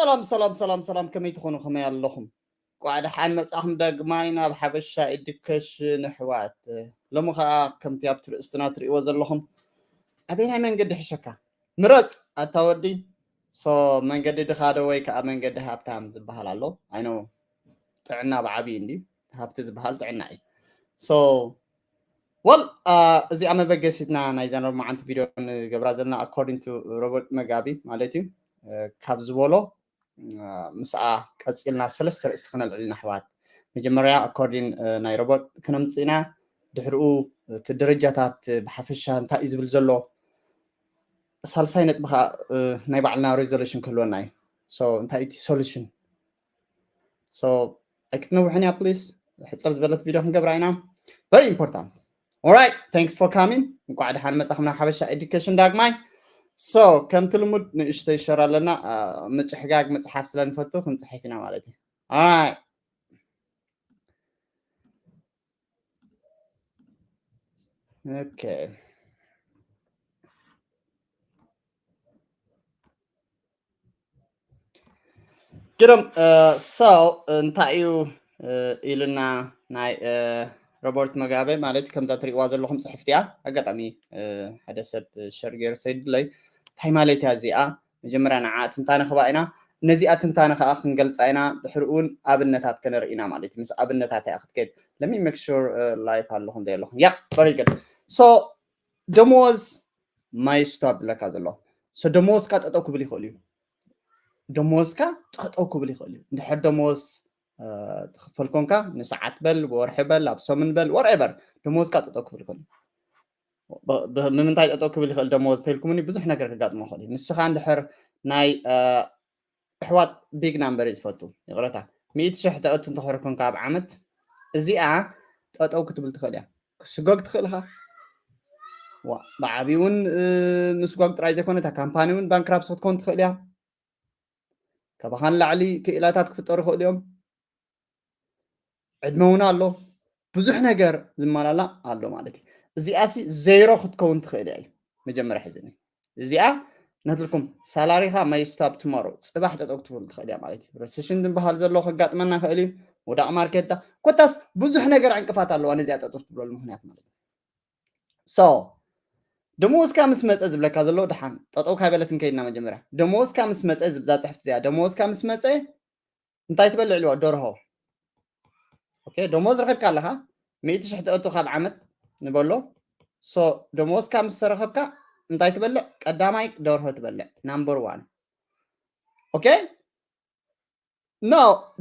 ሰላም ሰላም ሰላም ሰላም፣ ከመይ ትኾኑ? ከመይ ኣለኹም? ቋዕ ደሓን መጻኹም ዳግማይ ናብ ሓበሻ ኤዱኬሽን ኣሕዋት። ሎሚ ኸኣ ከምቲ ኣብቲ ርእስትና ትርእይዎ ዘለኹም ኣበይናይ መንገዲ ሕሸካ ምረጽ ኣታ ወዲ። ሶ መንገዲ ድኻ ዶ ወይ ከኣ መንገዲ ሃብታም ዝበሃል ኣሎ? ኣይ ኖ ጥዕና ብዓብዪ እንዲ ሃብቲ ዝበሃል ጥዕና እዩ። ሶ ወል እዚኣ መበገሲትና ናይዛ ሎማዓንቲ ቪድዮ ንገብራ ዘለና ኣኮርዲንግ ቱ ሮበርት መጋቢ ማለት እዩ። ካብ ዝበሎ ምስኣ ቀፂልና ሰለስተ ርእስቲ ክነልዕል ኢና ኣሕዋት። መጀመርያ ኣኮርዲን ናይ ሮበርት ክነምፅእ ኢና። ድሕሪኡ እቲ ደረጃታት ብሓፈሻ እንታይ እዩ ዝብል ዘሎ፣ ሳልሳይ ነጥቢ ከዓ ናይ ባዕልና ሬዞሉሽን ክህልወና እዩ። እንታይ እቲ ሶሉሽን? ኣይክትነውሕን እያ ፕሊስ። ሕፅር ዝበለት ቪድዮ ክንገብራ ኢና። Very important. Alright, thanks for coming. እንኳዕ ደሓን መፃኹም ናብ ሓበሻ ኤዱኬሽን ዳግማይ። ሶ ከምቲ ልሙድ ንእሽተይ ሸር ኣለና። ምጭሕጋግ መፅሓፍ ስለንፈቱ ክንፅሕፍ ኢና ማለት እዩ። Alright. Okay. ግርም። ሶ እንታይ እዩ ኢልና ናይ ሮበርት መጋበ ማለት ከምዛ ትሪእዋ ዘለኹም ፅሕፍቲ እያ። ኣጋጣሚ ሓደ ሰብ ሸር ገይሩ ሰይድለይ እንታይ ማለት እያ እዚኣ? መጀመርያ ንዓ ትንታነ ክባ ኢና። ነዚኣ ትንታነ ከዓ ክንገልፃ ኢና። ድሕሪ እውን ኣብነታት ከነርኢ ኢና ማለት እዩ። ምስ ኣብነታት እያ ክትከድ። ለሚ ሜክ ሹር ላይፍ ኣለኹም ዘይለኹም። ያ፣ very good. ሶ ደሞዝ ማይ ስቶፕ ብለካ ዘሎ። ሶ ደሞዝካ ጠጠው ክብል ይኽእል እዩ። ደሞዝካ ጠጠው ክብል ይኽእል እዩ። እንድሕር ደሞዝ ትኽፈል ኮንካ ንሰዓት በል፣ ብወርሒ በል፣ ኣብ ሰሙን በል፣ ወርኤቨር ደሞዝካ ጠጠው ክብል ይኽእል እዩ። ንምንታይ ጠጠው ክብል ይኽእል ደሞዝ ተልኩምኒ ብዙሕ ነገር ክጋጥሞ ይኽእል እዩ። ንስኻ እንድሕር ናይ ኣሕዋት ቢግ ናምበር እዩ ዝፈቱ፣ ይቕረታ፣ ሚእቲ ሽሕ ተእቱ እንተኾይኑ ኮንካ ኣብ ዓመት እዚኣ ጠጠው ክትብል ትኽእል እያ። ክስጎግ ትኽእል ኢኻ። ብዓብዪ እውን ምስጓግ ጥራይ ዘይኮነ እታ ካምፓኒ እውን ባንክራፕስ ክትኮን ትኽእል እያ። ካባኻ ንላዕሊ ክኢላታት ክፍጠሩ ይኽእሉ እዮም። ዕድመ እውን ኣሎ። ብዙሕ ነገር ዝመላላ ኣሎ ማለት እዩ። እዚኣሲ ዜሮ ክትከውን ትኽእል እያ እዩ መጀመርያ ሕዝኒ። እዚኣ ነትልኩም ሳላሪኻ ማይ ስታፕ ቱማሮ ፅባሕ ጠጠው ክትብል ትኽእል እያ ማለት እዩ። ረሴሽን ዝበሃል ዘሎ ከጋጥመና ይኽእል እዩ። ወዳቕ ማርኬት ኮታስ ብዙሕ ነገር ዕንቅፋት ኣለዋ ነዚኣ ጠጠው ትብለሉ ምኽንያት ማለት እዩ። ሶ ደሞዝካ ምስ መፀ ዝብለካ ዘሎ ደሓን ጠጠው ካይበለትን ከይድና መጀመርያ ደሞዝካ ምስ መፀ ዝብዛ ፅሕፍቲ እዚኣ ደሞዝካ ምስ መፀ እንታይ ትበልዕ ኢልዋ? ደርሆ። ኦኬ፣ ደሞዝ ረኸብካ ኣለኻ፣ ሚእቲ ሽሕ ተእቱ ካብ ዓመት ንበሎ። ሶ ደሞዝካ ምስ ተረኸብካ እንታይ ትበልዕ? ቀዳማይ ደርሆ ትበልዕ፣ ናምበር ዋን። ኦኬ፣ ኖ፣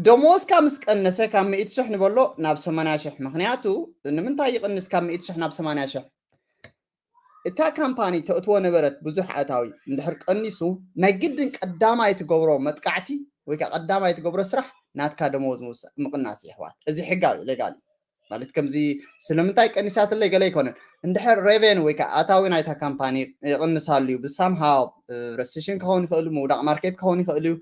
ደሞዝካ ምስ ቀነሰ ካብ ሚእቲ ሽሕ ንበሎ ናብ ሰማንያ ሽሕ። ምኽንያቱ ንምንታይ ይቕንስ ካብ ሚእቲ ሽሕ ናብ ሰማንያ ሽሕ? እታ ካምፓኒ ተእትዎ ነበረት ብዙሕ ኣታዊ እንድሕር ቀኒሱ ናይ ግድን ቀዳማይ ትገብሮ መጥቃዕቲ ወይ ከዓ ቀዳማይ ትገብሮ ስራሕ ናትካ ደመወዝ ምውሳእ ምቕናስ እዩ ኣሕዋት። እዚ ሕጋዊ ሌጋል ማለት ከምዚ ስለምንታይ ቀኒሳትለይ ገለ ኣይኮነን። እንድሕር ሬቨን ወይ ከዓ ኣታዊ ናይታ ካምፓኒ ይቕንሳሉ እዩ ብሳምሃው ረሲሽን ክኸውን ይኽእል ምውዳቕ ማርኬት ክኸውን ይኽእል እዩ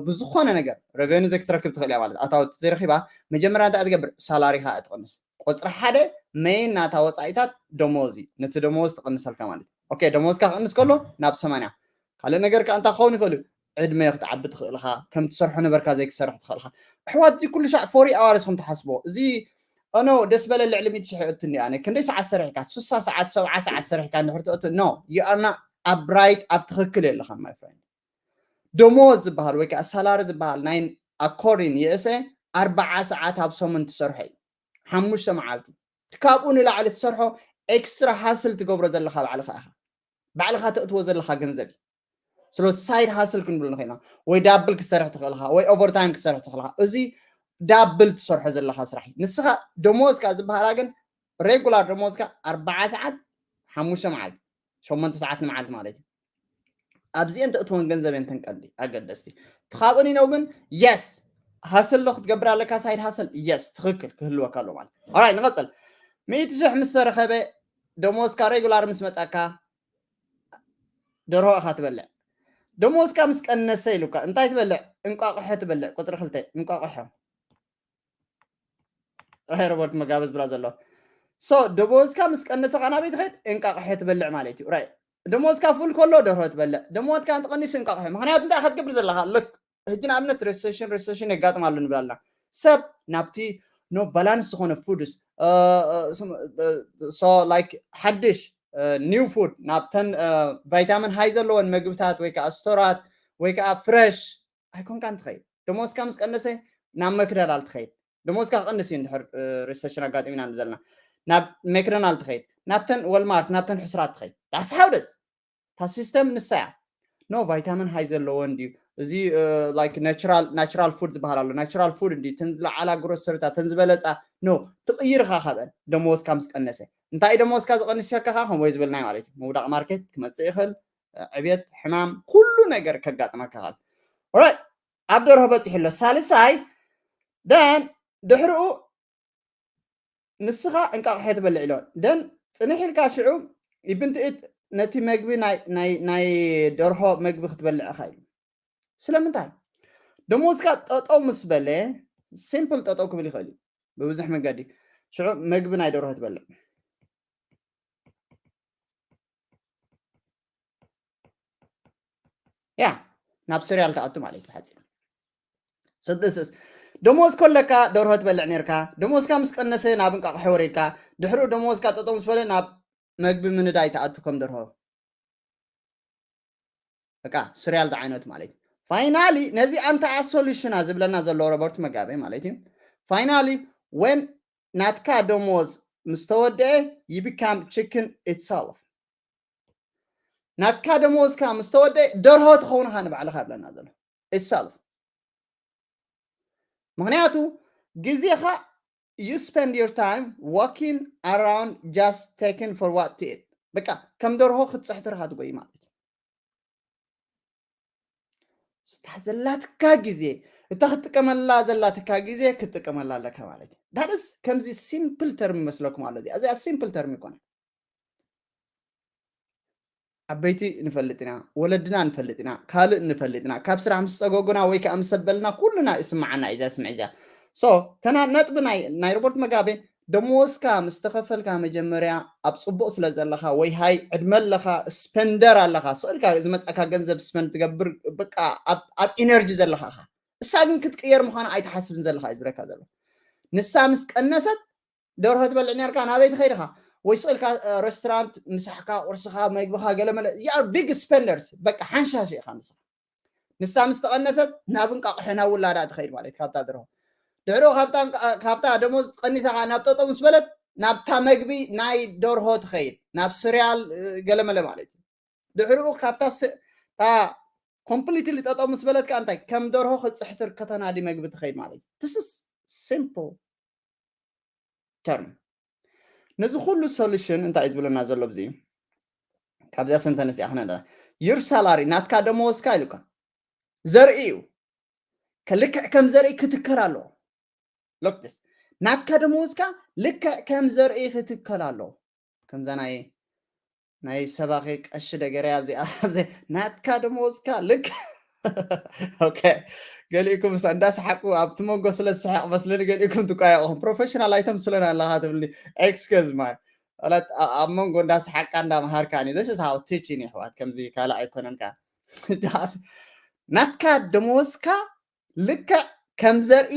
ብዝኾነ ነገር ሬቨኑ ዘይክትረክብ ትኽእል እያ ማለት ኣታዊ ዘይረኪባ መጀመርያ እንታይ ትገብር ሳላሪኻ እትቕንስ ቁፅሪ ሓደ መይን ናታ ወፃኢታት ደሞዝ እዩ። ነቲ ደሞዝ ትቕንሰልካ ማለት እዩ። ኦኬ ደሞዝካ ክቕንስ ከሎ ናብ ሰማንያ ካልእ ነገር ከዓ እንታይ ክኸውን ይኽእል እዩ? ዕድመ ክትዓቢ ትኽእል ኢኻ። ከም ትሰርሖ ነበርካ ዘይክሰርሕ ትኽእል ኢኻ። ኣሕዋት እዚ ኩሉ ሻዕ ፎሪ ኣዋርስ ከም ትሓስቦ እዚ ኦኖ ደስ በለ ልዕሊ ሚእቲ ሽሕ እትኒ ኣነ ክንደይ ሰዓት ሰሪሕካ ሱሳ ሰዓት ሰብዓ ሰዓት ሰሪሕካ እንድሕር ትእቱ ኖ you are not upright ኣብ ትኽክል የለኻ my friend። ደሞዝ ዝበሃል ወይ ከዓ ሳላሪ ዝበሃል ናይ ኣኮርዲን የእሰ ኣርባዓ ሰዓት ኣብ ሰሙን ትሰርሖ እዩ። ሓሙሽተ መዓልቲ ካብኡ ንላዕሊ ትሰርሖ ኤክስትራ ሃስል ትገብሮ ዘለኻ ባዕልኻ ኢኻ። ባዕልኻ ተእትዎ ዘለኻ ገንዘብ እዩ። ስለ ሳይድ ሃስል ክንብል ንኽእልና ወይ ዳብል ክሰርሕ ትኽእልኻ ወይ ኦቨርታይም ክሰርሕ ትኽእልኻ። እዚ ዳብል ትሰርሖ ዘለኻ ስራሕ እዩ። ንስኻ ደሞዝካ ዝበሃላ ግን ሬጉላር ደሞዝካ ኣርባዓ ሰዓት ሓሙሽተ መዓልቲ ሸሞንተ ሰዓት ንመዓልቲ ማለት እዩ። ኣብዚአን ተእትወን ገንዘብ እየን ተንቀዲ ኣገደስቲ ትኻብእኒ ነው ግን የስ ሃስል ዶ ክትገብር ኣለካ ሳይድ ሃስል የስ ትኽክል ክህልወካ ኣሎ ማለት ኦራይ ንቐፅል። ሚእቲ ሽሕ ምስ ተረኸበ ደሞዝካ ሬጉላር ምስ መፀካ ደርሆ ኢኻ ትበልዕ። ደሞዝካ ምስ ቀነሰ ኢሉካ እንታይ ትበልዕ? እንቋቑሖ ትበልዕ። ቁፅሪ ክልተ እንቋቑሖ ራይ ሮበርት መጋበዝ ብላ ዘሎ ሶ ደሞዝካ ምስ ቀነሰ ኻናበይ ትኸድ እንቃቕሐ ትበልዕ ማለት እዩ ራይ ደሞዝካ ፉል ከሎ ደርሆ ትበልዕ ደሞዝካ እንትቐኒስ እንቃቕሐ ምክንያቱ እንታይ ኢኻ ትገብር ዘለኻ ልክ ሕጂ ንኣብነት recession recession የጋጥም ኣሎ ንብል ኣለና። ሰብ ናብቲ no balance ዝኾነ foods so like ሓድሽ new food ናብተን vitamin high ዘለወን ምግብታት ወይ ከዓ ስቶራት ወይ ከዓ fresh ኣይኮንካን ትኸይድ። ደሞዝካ ምስ ቀነሰ ናብ መክደናል ትኸይድ። ደሞዝካ ክቐንስ እዩ እንድሕር recession ኣጋጢምና ንብል ዘለና። ናብ መክደናል ትኸይድ፣ ናብተን ወልማርት ናብተን ሕስራት ትኸይድ። That's how it is። እታ ሲስተም ንሳ እያ። No vitamin high ዘለዎ እንድዩ እዚ like natural natural food ዝበሃል ኣሎ። Natural food እንድዩ እተን ዝለዓላ ግሮሰርታት እተን ዝበለፃ no ትቕይር ኢኻ ካብአን ደሞዝካ ምስ ቀነሰ። እንታይ እዩ ደሞዝካ ዝቐንስ ኢልካ ከዓ ከምኡ ዝበልናዮ ማለት እዩ። ምውዳቕ ማርኬት ክመፅእ ይኽእል፣ ዕብየት፣ ሕማም፣ ኩሉ ነገር ከጋጥመካ ይኽእል። Alright፣ ኣብ ደርሆ በፂሑ ኣሎ። ሳልሳይ then ድሕርኡ ንስኻ እንቃቕሖ ትበልዕ ኢሎ then ፅንሕ ኢልካ ሽዑ ይብንትእት ነቲ መግቢ ናይ ናይ ናይ ደርሆ መግቢ ክትበልዕ ኢኻ ኢሉ። ስለምንታይ? ደሞዝካ ጠጠው ምስ በለ simple ጠጠው ክብል ይኽእል እዩ ብብዙሕ መገዲ። ሽዑ መግቢ ናይ ደርሆ ትበልዕ ያ ናብ ስሪያል ትኣቱ ማለት እዩ ብሓፂሩ። So this is ደሞዝ ከለካ ደርሆ ትበልዕ ነርካ። ደሞዝካ ምስ ቀነሰ ናብ እንቃቕሖ ወሪድካ። ድሕሩ ደሞዝካ ጠጠው ምስ በለ ናብ መግቢ ምንዳይ ትኣቱ ከም ደርሆ። በቃ ስሪያል ዝዓይነቱ ማለት እዩ። Finally ነዚ ኣንታ solution ዝብለና ዘሎ ሮበርት መጋቤ ማለት እዩ። Finally when ናትካ ደሞዝ ምስ ተወደአ you become chicken itself። ናትካ ደሞዝካ ምስ ተወደአ ደርሆ ትኸውን ኢኻ ንባዕልኻ ይብለና ዘሎ itself። ምኽንያቱ ግዜኻ you spend your time walking around just taking for what to eat። በቃ ከም ደርሆ ክትፅሕትር ኢኻ ትጎይ ማለት እዩ። እታ ዘላትካ ግዜ እታ ክትጥቀመላ ዘላትካ ግዜ ክትጥቀመላ ኣለካ ማለት እዩ። That is ከምዚ simple term ይመስለኩም ኣሎ። እዚኣ እዚኣ simple term ይኮነ። ዓበይቲ ንፈልጥ ኢና፣ ወለድና ንፈልጥ ኢና፣ ካልእ ንፈልጥ ኢና። ካብ ስራሕ ምስ ፀገጉና ወይ ከዓ ምስ ሰበልና ኩልና ይስማዓና እዩ እዚኣ ስምዒት እዚኣ። So ተና ነጥቢ ናይ ናይ ሮበርት መጋቤ ደሞዝካ ምስ ተኸፈልካ መጀመርያ ኣብ ፅቡቕ ስለ ዘለኻ ወይ ሃይ ዕድመ ኣለኻ ስፐንደር ኣለኻ ስቕልካ ዝመፃካ ገንዘብ ስፐንድ ትገብር በቃ ኣብ ኢነርጂ ዘለኻ ኢኻ። እሳ ግን ክትቅየር ምዃና ኣይትሓስብን ዘለኻ እዩ ዝብለካ ዘሎ። ንሳ ምስ ቀነሰት ደርሆ ትበልዕ ነርካ ናበይ ትኸይድ ኢኻ? ወይ ስቕልካ ረስቶራንት ምሳሕካ ቁርስኻ መግብኻ ገለመለ you are big spenders በቃ ሓንሻሽ ኢኻ ንስኻ። ንሳ ምስ ተቐነሰት ናብ እንቃቕሖ ናብ ውላዳ ትኸይድ ማለት ካብታ ደርሆ ድሕሩ ካብታ ደሞዝ ቀኒሳ ከዓ ናብ ጠጠው ምስ በለት ናብታ መግቢ ናይ ደርሆ ትኸይድ ናብ ስሪያል ገለመለ ማለት እዩ። ድሕርኡ ካብታ ኮምፕሊትሊ ጠጠው ምስ በለት ከዓ እንታይ ከም ደርሆ ክትፅሕትር ከተናዲ መግቢ ትኸይድ ማለት እዩ። This is simple term። ነዚ ኩሉ ሶሉሽን እንታይ እዩ ዝብለና ዘሎ ብዚ ካብዚኣ ሰንተንስ እዚኣ ክነዳ your salary ናትካ ደመወዝካ ኢሉካ ዘርኢ እዩ። ከልክዕ ከም ዘርኢ ክትከል ኣለዎ። Look this ናትካ ደመወዝካ ልክዕ ከም ዘርኢ ክትከል ኣለዎ። ከምዛ ናይ ናይ ሰባኺ ቀሺ ደገረ ኣብዚኣ ኣብዚ ናትካ ደመወዝካ ልክ okay ገሊእኩም ሳ እንዳሰሓቁ ኣብቲ መንጎ ስለ ዝሰሓቅ መስለኒ ገሊእኩም ትቋየቑኹም professional ኣይተምስለን ኣለኻ ትብልኒ። Excuse my ማለት ኣብ መንጎ እንዳሰሓቅካ እንዳመሃርካኒ this is how teaching ይሕዋት ከምዚ ካልእ ኣይኮነን ከ ናትካ ደመወዝካ ልክዕ ከም ዘርኢ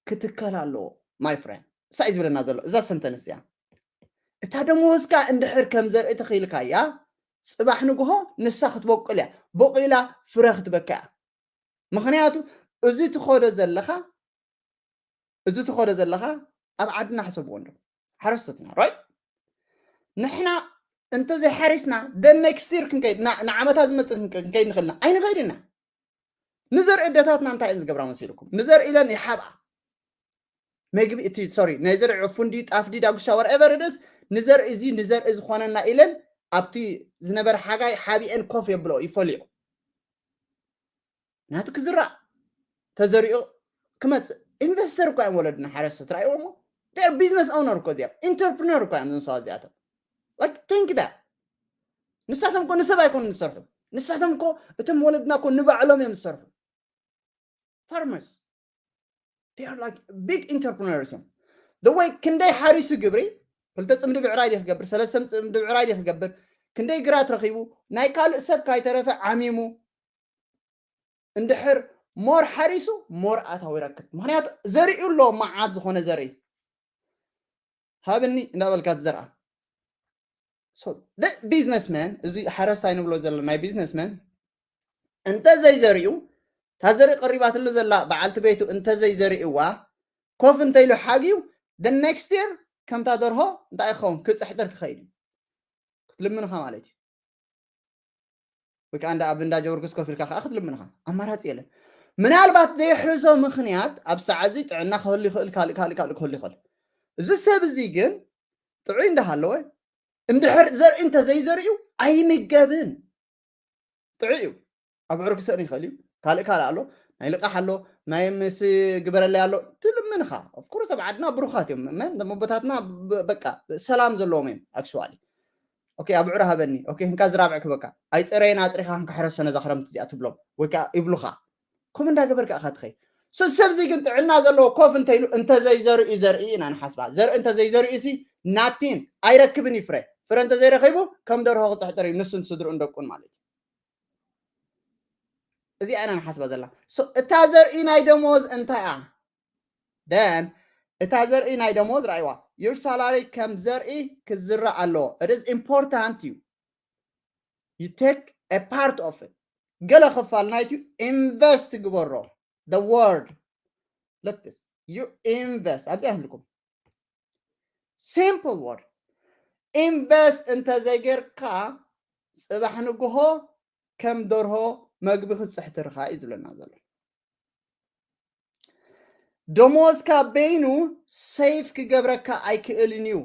ክትከል ኣለዎ። My friend እሳ እዩ ዝብለና ዘሎ እዛ ሰንተንስ እያ። እታ ደመወዝካ እንድሕር ከም ዘርኢ ተኽኢልካያ ፅባሕ ንግሆ ንሳ ክትበቁል እያ። በቂላ ፍረ ክትበካ እያ። ምኽንያቱ እዚ ትኸዶ ዘለኻ እዚ ትኸዶ ዘለኻ ኣብ ዓድና ሕሰብዎ እንዶ ሓረስቶትና right ንሕና እንተዘይሓሪስና the next year ክንከይድ ንዓመታ ዝመፅእ ክንከይድ ንኽእልና ኣይንኸይድና። ንዘርኢ ኣደታትና እንታይ እየን ዝገብራ መሲልኩም? ንዘርኢ ኢለን ይሓብኣ መግቢ እቲ sorry ናይ ዘርኢ ዕፉን ድዩ ጣፍ ድዩ ዳጉሻ whatever it is ንዘርኢ እዚ ንዘርኢ ዝኾነና ኢለን ኣብቲ ዝነበረ ሓጋይ ሓቢኤን ኮፍ የብሎ ይፈልዮ ናቱ ክዝራእ ተዘሪኡ ክመፅእ ኢንቨስተር እኳ እዮም ወለድና ሓረስቶት ራእይዎሞ ር ቢዝነስ ኦነር እኮ እዚኦም ኢንተርፕነር እኳ እዮም ዝምሰዋ እዚኣቶም think that ንሳቶም እኮ ንሰብ ኣይኮኑ ዝሰርሑ ንሳቶም እኮ እቶም ወለድና እኮ ንባዕሎም እዮም ዝሰርሑ farmers they are like big entrepreneurs እዮም። The way ክንደይ ሓሪሱ ግብሪ ክልተ ፅምዲ ብዕራይ ድዩ ክገብር ሰለስተ ፅምዲ ብዕራይ ድዩ ክገብር ክንደይ ግራት ረኺቡ ናይ ካልእ ሰብ ካይተረፈ ዓሚሙ እንድሕር more ሓሪሱ more ኣታዊ ይረክብ። ምክንያቱ ዘሪኡ ኣሎ፣ መዓት ዝኾነ ዘርኢ ሃብኒ እንዳበልካ ትዘርኣ። So the businessman፣ እዚ ሓረስታይ ንብሎ ዘለና ናይ ቢዝነስመን እንተ ዘይዘሪኡ፣ እታ ዘርኢ ቀሪባትሉ ዘላ በዓልቲ ቤቱ እንተ ዘይዘሪእዋ፣ ኮፍ እንተኢሉ ሓግዩ፣ the next year ከምታ ደርሆ እንታይ ክኸውን? ክፅሕጥር ክኸይድ እዩ። ክትልምንኻ ማለት እዩ። ወይ ከዓ እንዳ ኣብ እንዳ ጀወርግስ ኮፍ ኢልካ ከዓ ክትልምንኻ ኣማራፂ የለን። ምናልባት ዘይሕዞ ምክንያት ኣብ ሰዓት እዚ ጥዕና ክህሉ ይኽእል፣ ካልእ ካልእ ካልእ ክህሉ ይኽእል። እዚ ሰብ እዚ ግን ጥዑይ እንዳሃለወ እንድሕር ዘርኢ እንተዘይዘርእዩ ኣይምገብን። ጥዑይ እዩ። ኣብዑር ክስእን ይኽእል እዩ። ካልእ ካልእ ኣሎ፣ ናይ ልቃሕ ኣሎ፣ ናይ ምስ ግበረለይ ኣሎ። ትልምንኻ። Of course ኣብ ዓድና ብሩኻት እዮም። መን ደሞ ኣቦታትና ብ- በቃ ሰላም ዘለዎም እዮም actually። ኦኬ፣ ኣብዑር ሃበኒ። ኦኬ፣ እንካ ዝራብዕ ክበካ። ኣይፀረየን ኣፅሪኻ ክንካ ሕረሶ ነዛ ክረምቲ እዚኣ ትብሎም። ወይ ከዓ ይብሉኻ። ከምኡ እንዳገበርካ ኢኻ ትኸይድ። ስ- ሰብዚ ግን ጥዕና ዘለዎ ኮፍ እንተኢሉ እንተዘይዘርኡ ዘርኢ ኢና ንሓስባ። ዘርኢ እንተዘይዘርኡ ሲ ናቲን ኣይረክብን እዩ ፍረ። ፍረ እንተዘይረኺቡ ከም ደርሆ ክፅሕጥር እዩ ንሱን ስድርኡን ደቁን ማለት እዩ። እዚኣ ኢና ንሓስባ ዘለና። So እታ ዘርኢ ናይ ደሞዝ እንታይ እያ? Then እታ ዘርኢ ናይ ደሞዝ ራእይዋ። Your salary ከም ዘርኢ ክዝራእ ኣለዎ። It is important you you take a part of it። ገለ ክፋል ናይቲ ኢንቨስት ግበሮ። The word, look this, you invest ኣብዚ ኣህልኩም። Simple word. ኢንቨስት እንተዘይጌርካ ፅባሕ ንግሆ ከም ደርሆ መግቢ ክትፅሕትርኻ እዩ ዝብለና ዘሎ። ደሞዝካ በይኑ ሴፍ ክገብረካ ኣይክእልን እዩ።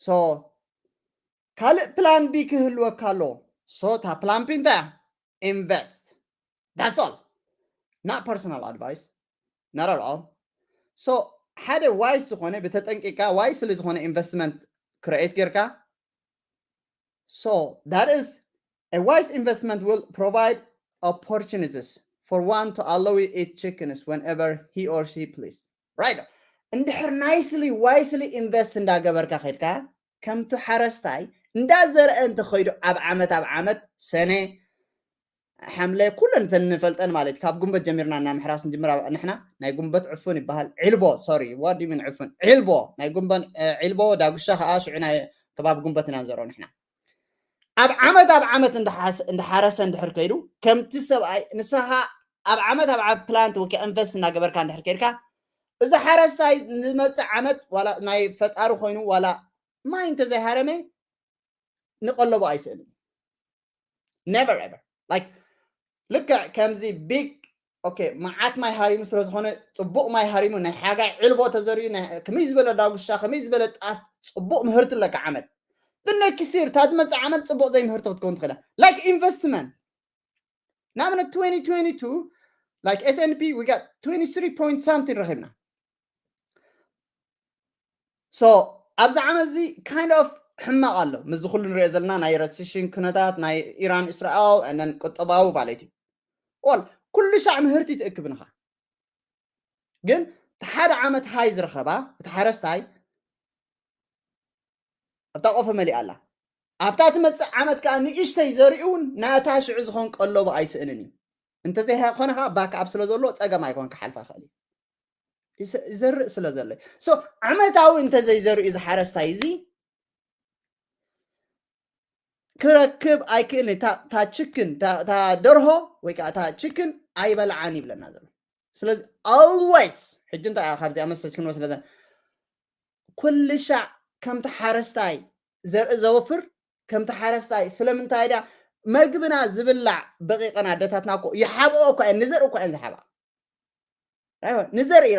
So ካልእ ፕላን ቢ ክህልወካ ኣሎ። So እታ ፕላን ቢ እንታይ እያ? ኢንቨስት። That's all. Not personal advice. Not at all. So ሓደ ዋይስ ዝኾነ ብተጠንቂካ ዋይስሊ ዝኾነ ኢንቨስትመንት ክሬኤት ጌርካ። So that is a wise investment will provide opportunities for one to allow you eat chickens whenever he or she please. Right. እንድሕር ናይስሊ ዋይስሊ ኢንቨስት እንዳገበርካ ከድካ ከምቲ ሓረስታይ እንዳዘርአ እንተኸይዱ ኣብ ዓመት ኣብ ዓመት ሰነ ሓምለ ኩለን እተን ንፈልጠን ማለት ካብ ጉንበት ጀሚርና እና ምሕራስ ንጅምር። ኣብ- ንሕና ናይ ጉንበት ዕፉን ይበሃል። ዒልቦ፣ sorry, what do you mean ዕፉን? ዒልቦ፣ ናይ ጉንበን ዒልቦ ዳጉሻ ከዓ ሽዑ ናይ ከባቢ ጉንበት ኢና ንዘርኦ ንሕና። ኣብ ዓመት ኣብ ዓመት እንዳሓረሰ እንድሕር ከይዱ ከምቲ ሰብኣይ ንስኻ ኣብ ዓመት ኣብ ዓመት ፕላንት ወይ ኢንቨስት እናገበርካ እንድሕር ከይድካ እዚ ሓረስታይ ንመፅእ ዓመት ዋላ ናይ ፈጣሪ ኮይኑ ዋላ ማይ እንተዘይሃረመ ንቀለቡ ኣይስእንን። Never ever. Like ልክዕ ከምዚ ቢግ ኦኬ መዓት ማይ ሃሪሙ ስለ ዝኾነ ፅቡቕ ማይ ሃሪሙ ናይ ሓጋይ ዕልቦ ተዘርዩ ከመይ ዝበለ ዳጉሻ ከመይ ዝበለ ጣፍ ፅቡቕ ምህርቲ ኣለካ ዓመት ብነኪሲር እታ ትመፅእ ዓመት ፅቡቕ ዘይምህርቲ ክትከውን ትኽእላ። Like ኢንቨስትመንት ንኣብነት twenty twenty-two like S and P we got twenty-three point something ረኺብና። So ኣብዚ ዓመት እዚ kind of ሕማቕ ኣሎ ምስዚ ኩሉ ንሪኦ ዘለና ናይ ረሲሽን ኩነታት ናይ ኢራን እስራኤል and then ቁጠባዊ ማለት እዩ። Well ኩሉ ሻዕ ምህርቲ ትእክብ ንኻ ግን እቲ ሓደ ዓመት ሃይ ዝረኸባ እቲ ሓረስታይ ኣብታ ቆፎ መሊኣ ኣላ። ኣብታ ትመፅእ ዓመት ከዓ ንእሽተይ ዘሪኡ እውን ናታ ሽዑ ዝኾን ቀለቡ ኣይስእንን እዩ። እንተዘይኮነ ከዓ ባክ ኣፕ ስለ ዘሎ ፀገም ኣይኮን ክሓልፋ ይኽእል እዩ። ይዘርእ ስለ ዘሎ so ዓመታዊ እንተዘይዘርኡ እዚ ሓረስታይ እዚ ክረክብ ኣይክእልን። እታ ችክን እታ ደርሆ ወይ ከዓ እታ ችክን ኣይበልዓን ይብለና ዘሎ። ስለዚ always ሕጂ እንታይ ካብዚኣ መሰጅ ክንወስደ ኩልሻዕ ከምቲ ሓረስታይ ዘርኢ ዘወፍር ከምቲ ሓረስታይ ስለምንታይ ዳ መግብና ዝብላዕ በቂቐና ኣደታትና እኮ ይሓብኦ እኮ እየን ንዘርኢ እኮ እየን ዝሓብኣ። ንዘርኢ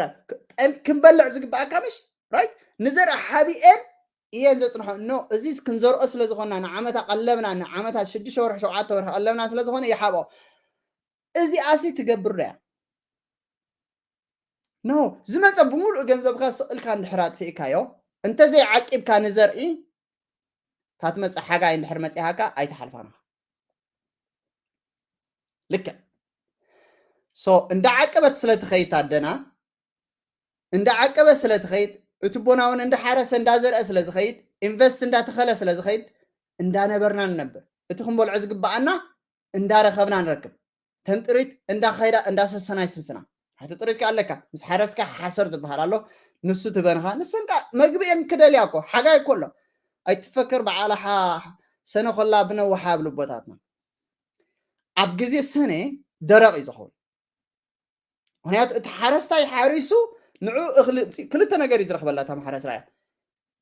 ክንበልዕ ዝግብኣካ ምሽ right ንዘርኢ ሓቢኤን እየን ዘፅንሖ እኖ እዚስ ክንዘርኦ ስለ ዝኾንና ንዓመታ ቀለብና ንዓመታ ሽዱሽተ ወርሒ ሸውዓተ ወርሒ ቀለብና ስለ ዝኾነ ይሓብኦ። እዚኣሲ ትገብር ዶ እያ? No ዝመፀ ብምሉእ ገንዘብካ ስቕልካ እንድሕር ኣጥፊእካዮ እንተዘይዓቂብካ ንዘርኢ እታ ትመፅእ ሓጋይ እንድሕር መፂሃካ ኣይትሓልፋን ኢኻ። ልክዕ so እንዳዓቀበት ስለ ትኸይድ ኣደና እንዳዓቀበ ስለ ትኸይድ እቲ ቦና እውን እንዳሓረሰ እንዳዘርአ ስለ ዝኸይድ ኢንቨስት እንዳተኸለ ስለ ዝኸይድ እንዳነበርና ንነብር። እቲ ክንበልዖ ዝግባኣና እንዳረኸብና ንረክብ። ተን ጥሪት እንዳኸይዳ እንዳሰሰና ይስንስና። ሓቲ ጥሪት ከ ኣለካ፣ ምስ ሓረስካ ሓሰር ዝበሃል ኣሎ። ንሱ ትበንኻ፣ ንሰን ከ መግቢ እየን ክደልያ እኮ። ሓጋይ እኮ ኣሎ። ኣይትፈከር በዓል ሓ-፣ ሰነ ኮላ ብነውሓ ኣብ ልቦታትና። ኣብ ግዜ ሰነ ደረቕ እዩ ዝኸውን። ምክንያቱ እቲ ሓረስታይ ሓሪሱ ንዑ እኽሊ፣ ክልተ ነገር እዩ ዝረኽበላ እታ ማሕረስ ራያ።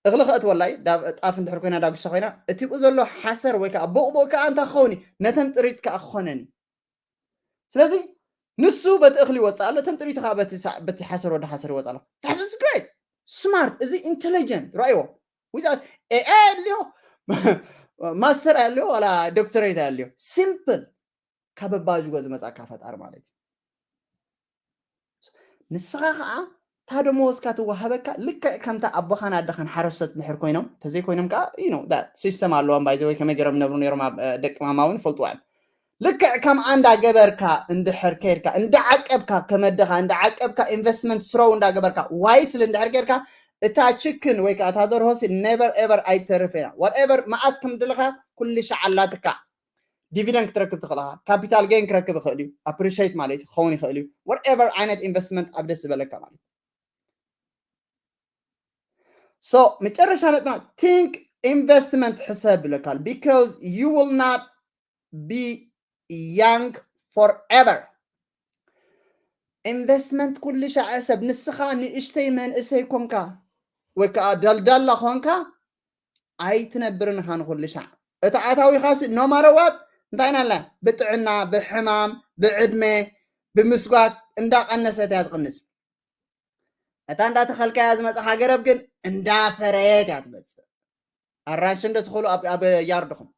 እኽሊ ከእትወላ እዩ፣ ዳብ-፣ ጣፍ እንድሕር ኮይና ዳጉሻ ኮይና፣ እቲ ብኡ ዘሎ ሓሰር ወይ ከዓ ቡቕቡቕ ከዓ እንታይ ክኸውን እዩ? ነተን ጥሪት ከዓ ክኾነን እዩ። ስለዚ ንሱ በቲ እኽሊ ይወፅእ ኣሎ፣ እተን ጥሪት ከዓ በቲ ሳ-፣ በቲ ሓሰር ወዲ ሓሰር ይወፅእ ኣሎ። That is great። Smart፣ እዚ ኢንቴሊጀንት፣ ረኣይዎ። Without ኤ ኣይ ኣድልዮ፣ ማስተር ኣድልዮ፣ ዋላ ዶክተሬት ኣድልዮ። ሲምፕል። ካብ ኣባጅጎ ዝመጻካ ፈጣሪ ማለት እዩ። ንስኻ ኸዓ እታ ደመወዝካ ትወሃበካ ልክዕ ከምታ ኣቦኻን ኣደኻን ሓረስቶት ድሕር ኮይኖም፣ ተዘይኮይኖም ከዓ፣ you know, that system ኣለዎም። By the way፣ ከመይ ገይሮም ይነብሩ ነይሮም፣ ኣብ፣ እ፣ ደቂ ማማ እውን ይፈልጥዋ እዮም። ልክዕ ከምኣ እንዳገበርካ እንድሕር ከይድካ፣ እንዳዓቀብካ፣ ከም ኣደኻ እንዳዓቀብካ፣ ኢንቨስትመንት ስሮው እንዳገበርካ፣ ዋይስሊ እንድሕር ከይድካ፣ እታ ችክን ወይ ከዓ እታ ደርሆሲ ኔቨር ኤቨር ኣይትተርፍ እያ። ዋትኤቨር መኣስ ከም ድለኻ ኩሉ ሻዕ ኣላትካ። ዲቪደንድ ክትረክብ ትኽእል ኢኻ። ካፒታል ጌን ክረክብ ይኽእል እዩ። ኣፕሪሼት ማለት እዩ፣ ክኸውን ይኽእል እዩ። ወትኤቨር ዓይነት ኢንቨስትመንት ኣብ ደስ ዝበለካ ማለት እዩ። ሶ መጨረሻ ነጥብና፣ ቲንክ ኢንቨስትመንት ሕሰብ ይብለካል። Because you will not be young forever። ኢንቨስትመንት ኩሉ ሻዕ ሕሰብ። ንስኻ ንእሽተይ መንእሰይ ኮንካ ወይ ከዓ ዳልዳላ ኮንካ ኣይትነብርን ኢኻ ንኹሉ ሻዕ። እቲ ኣታዊኻሲ no matter what እንታይ ናላ፣ ብጥዕና፣ ብሕማም፣ ብዕድመ፣ ብምስጓግ እንዳቐነሰት እያ ትቕንስ። እታ እንዳተኸልካያ ዝመጽኻ ገረብ ግን እንዳፈረየት እያ ትመጽእ። ኣራንሺ እንዶ ትኽእሉ ኣብ፣ ኣብ ያርድኹም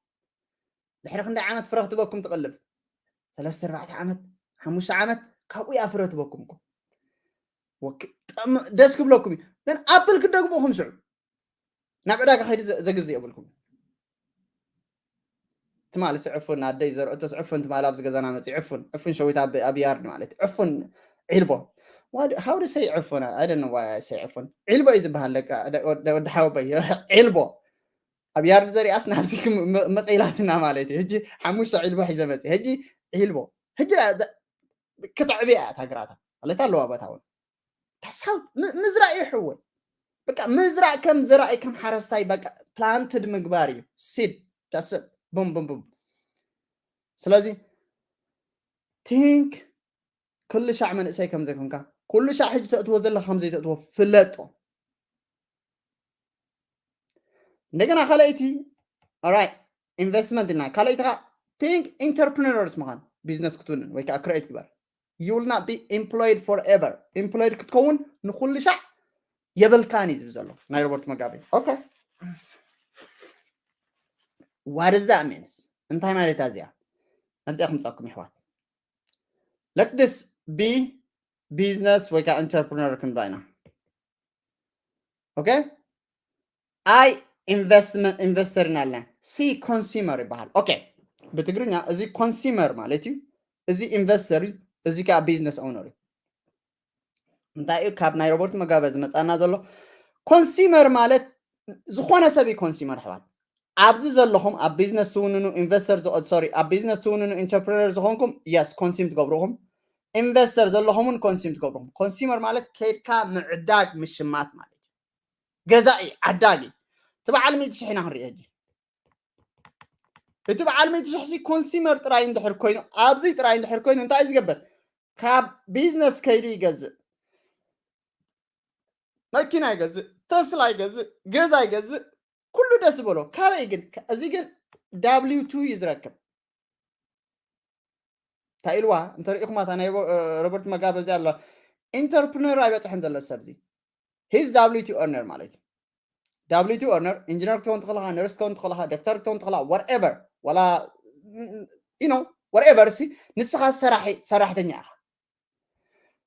ድሕሪ ክንደይ ዓመት ፍረ ክትበኩም ትቕልብ? ሰለስተ ኣርባዕተ ዓመት፣ ሓሙሽተ ዓመት ካብኡ እያ ፍረ ትበኩም እኮ። ወክ-፣ ጠም-፣ ደስ ክብለኩም እዩ። ግን ኣፕል ክትደግሙ ኢኹም ሽዑ። ናብ ዕዳጋ ከይዱ ዘ-፣ ዘግዝእ የብልኩም። ትማሊ ሲ ዕፉን ኣደይ ዘርኦቶ ሲ ዕፉን ትማሊ ኣብዚ ገዛና መፂ ዕፉን፣ ዕፉን ሸዊት ኣብ፣ ኣብ ያርድ ማለት እዩ። ዕፉን ዒልቦ። What, how to say ዕፉን? I don't know why I say ዕፉን። ዒልቦ እዩ ዝበሃል ደቂ፣ ደ-፣ ወዲ፣ ወዲ ሓወቦይ። ዒልቦ። ኣብ ያርድ ዘሪኣስ ናብዚ ክም-፣ ም-፣ መቒላትና ማለት እዩ። ሕጂ ሓሙሽተ ዒልቦ ሒዘ መፂ። ሕጂ ዒልቦ። ሕጂ ዳ-፣ ዳ-፣ ክትዕብያ እያ እታ ግራታ። ማለት ኣለዋ ቦታ እውን። That's how ም-፣ ምዝራእ እዩ ሕወይ። በቃ ምዝራእ ከም ዘራኢ ከም ሓረስታይ በቃ ፕላንትድ ምግባር እዩ። ሲድ፣ that's it። ቡም፣ ቡም፣ ቡም። ስለዚ ቲንክ ኩሉ ሻዕ መንእሰይ ከም ዘይኮንካ፣ ኩሉ ሻዕ ሕጂ ተእትዎ ዘለኻ ከም ዘይተእትዎ ፍለጦ። እንደገና ካልኣይቲ፣ ኦራይት፣ ኢንቨስትመንት ኢና። ካልኣይቲ ከዓ ቲንክ ኢንተርፕረነርስ ምዃን፣ ቢዝነስ ክትውንን ወይ ከዓ ክሬት ግበር። You will not be employed forever። ኢምፕሎይድ ክትከውን ንኩሉ ሻዕ የብልካን እዩ ዝብል ዘሎ ናይ ሮበርት መጋቤ። ኦኬ። What does that means? እንታይ ማለት እያ እዚኣ? ናብዚኣ ክምፃኩም ይሕዋት። Let this be ቢዝነስ ወይ ከዓ ኢንተርፕረነር ክንባ ኢና። ኦኬ? ኣይ ኢንቨስትመንት፣ ኢንቨስተር ኢና ኣለና። ሲ ኮንሱመር ይበሃል። ኦኬ። ብትግርኛ እዚ ኮንሱመር ማለት እዩ። እዚ ኢንቨስተር እዩ። እዚ ከዓ ቢዝነስ ኦውነር እዩ። እንታይ እዩ ካብ ናይ ሮበርት መጋበ ዝመፃና ዘሎ? ኮንሱመር ማለት ዝኾነ ሰብ እዩ ኮንሱመር ኣሕዋት። ኣብዚ ዘለኹም ኣብ ቢዝነስ ትውንኑ ኢንቨስተር ዝኸ-፣ ሶሪ፣ ኣብ ቢዝነስ ትውንኑ ኢንተርፕረነር ዝኾንኩም፣ የስ፣ ኮንሱም ትገብሩ ኢኹም። ኢንቨስተር ዘለኹም እውን ኮንሱም ትገብሩ ኢኹም። ኮንሱመር ማለት ከይድካ ምዕዳግ ምሽማት ማለት እዩ። ገዛኢ፣ ዓዳጊ። እቲ በዓል ሚእቲ ሽሕ ኢና ክንርኢ ሕጂ። እቲ በዓል ሚእቲ ሽሕ ሲ ኮንሱመር ጥራይ እንድሕር ኮይኑ፣ ኣብዚ ጥራይ እንድሕር ኮይኑ እንታይ እዩ ዝገብር? ካብ ቢዝነስ ከይዱ ይገዝእ። መኪና ይገዝእ፣ ተስላ ይገዝእ፣ ገዛ ይገዝእ፣ ኩሉ ደስ ዝበሎ። ካበይ ግን? እዚ ግን ዳብሊው ቱ እዩ ዝረክብ። እንታይ ኢልዋ? እንተ ርኢኹማ እታ ናይ ሮ-፣ ሮበርት መጋበ እዚኣ ኣሎ። ኢንተርፕረነር ኣይበፅሕን ዘሎ ሰብ እዚ። ሂዝ ዳብሊው ቱ ኤርነር ማለት እዩ። ዳብሊው ቱ ኤርነር፣ ኢንጂነር ክትኸውን ትኽእልኻ፣ ነርስ ክትኸውን ትኽእልኻ፣ ዶክተር ክትኸውን ትኽእልኻ፣ whatever። ዋላ፣ you know፣ whatever ሲ፣ ንስኻ ሰራሒ-፣ ሰራሕተኛ ኢኻ።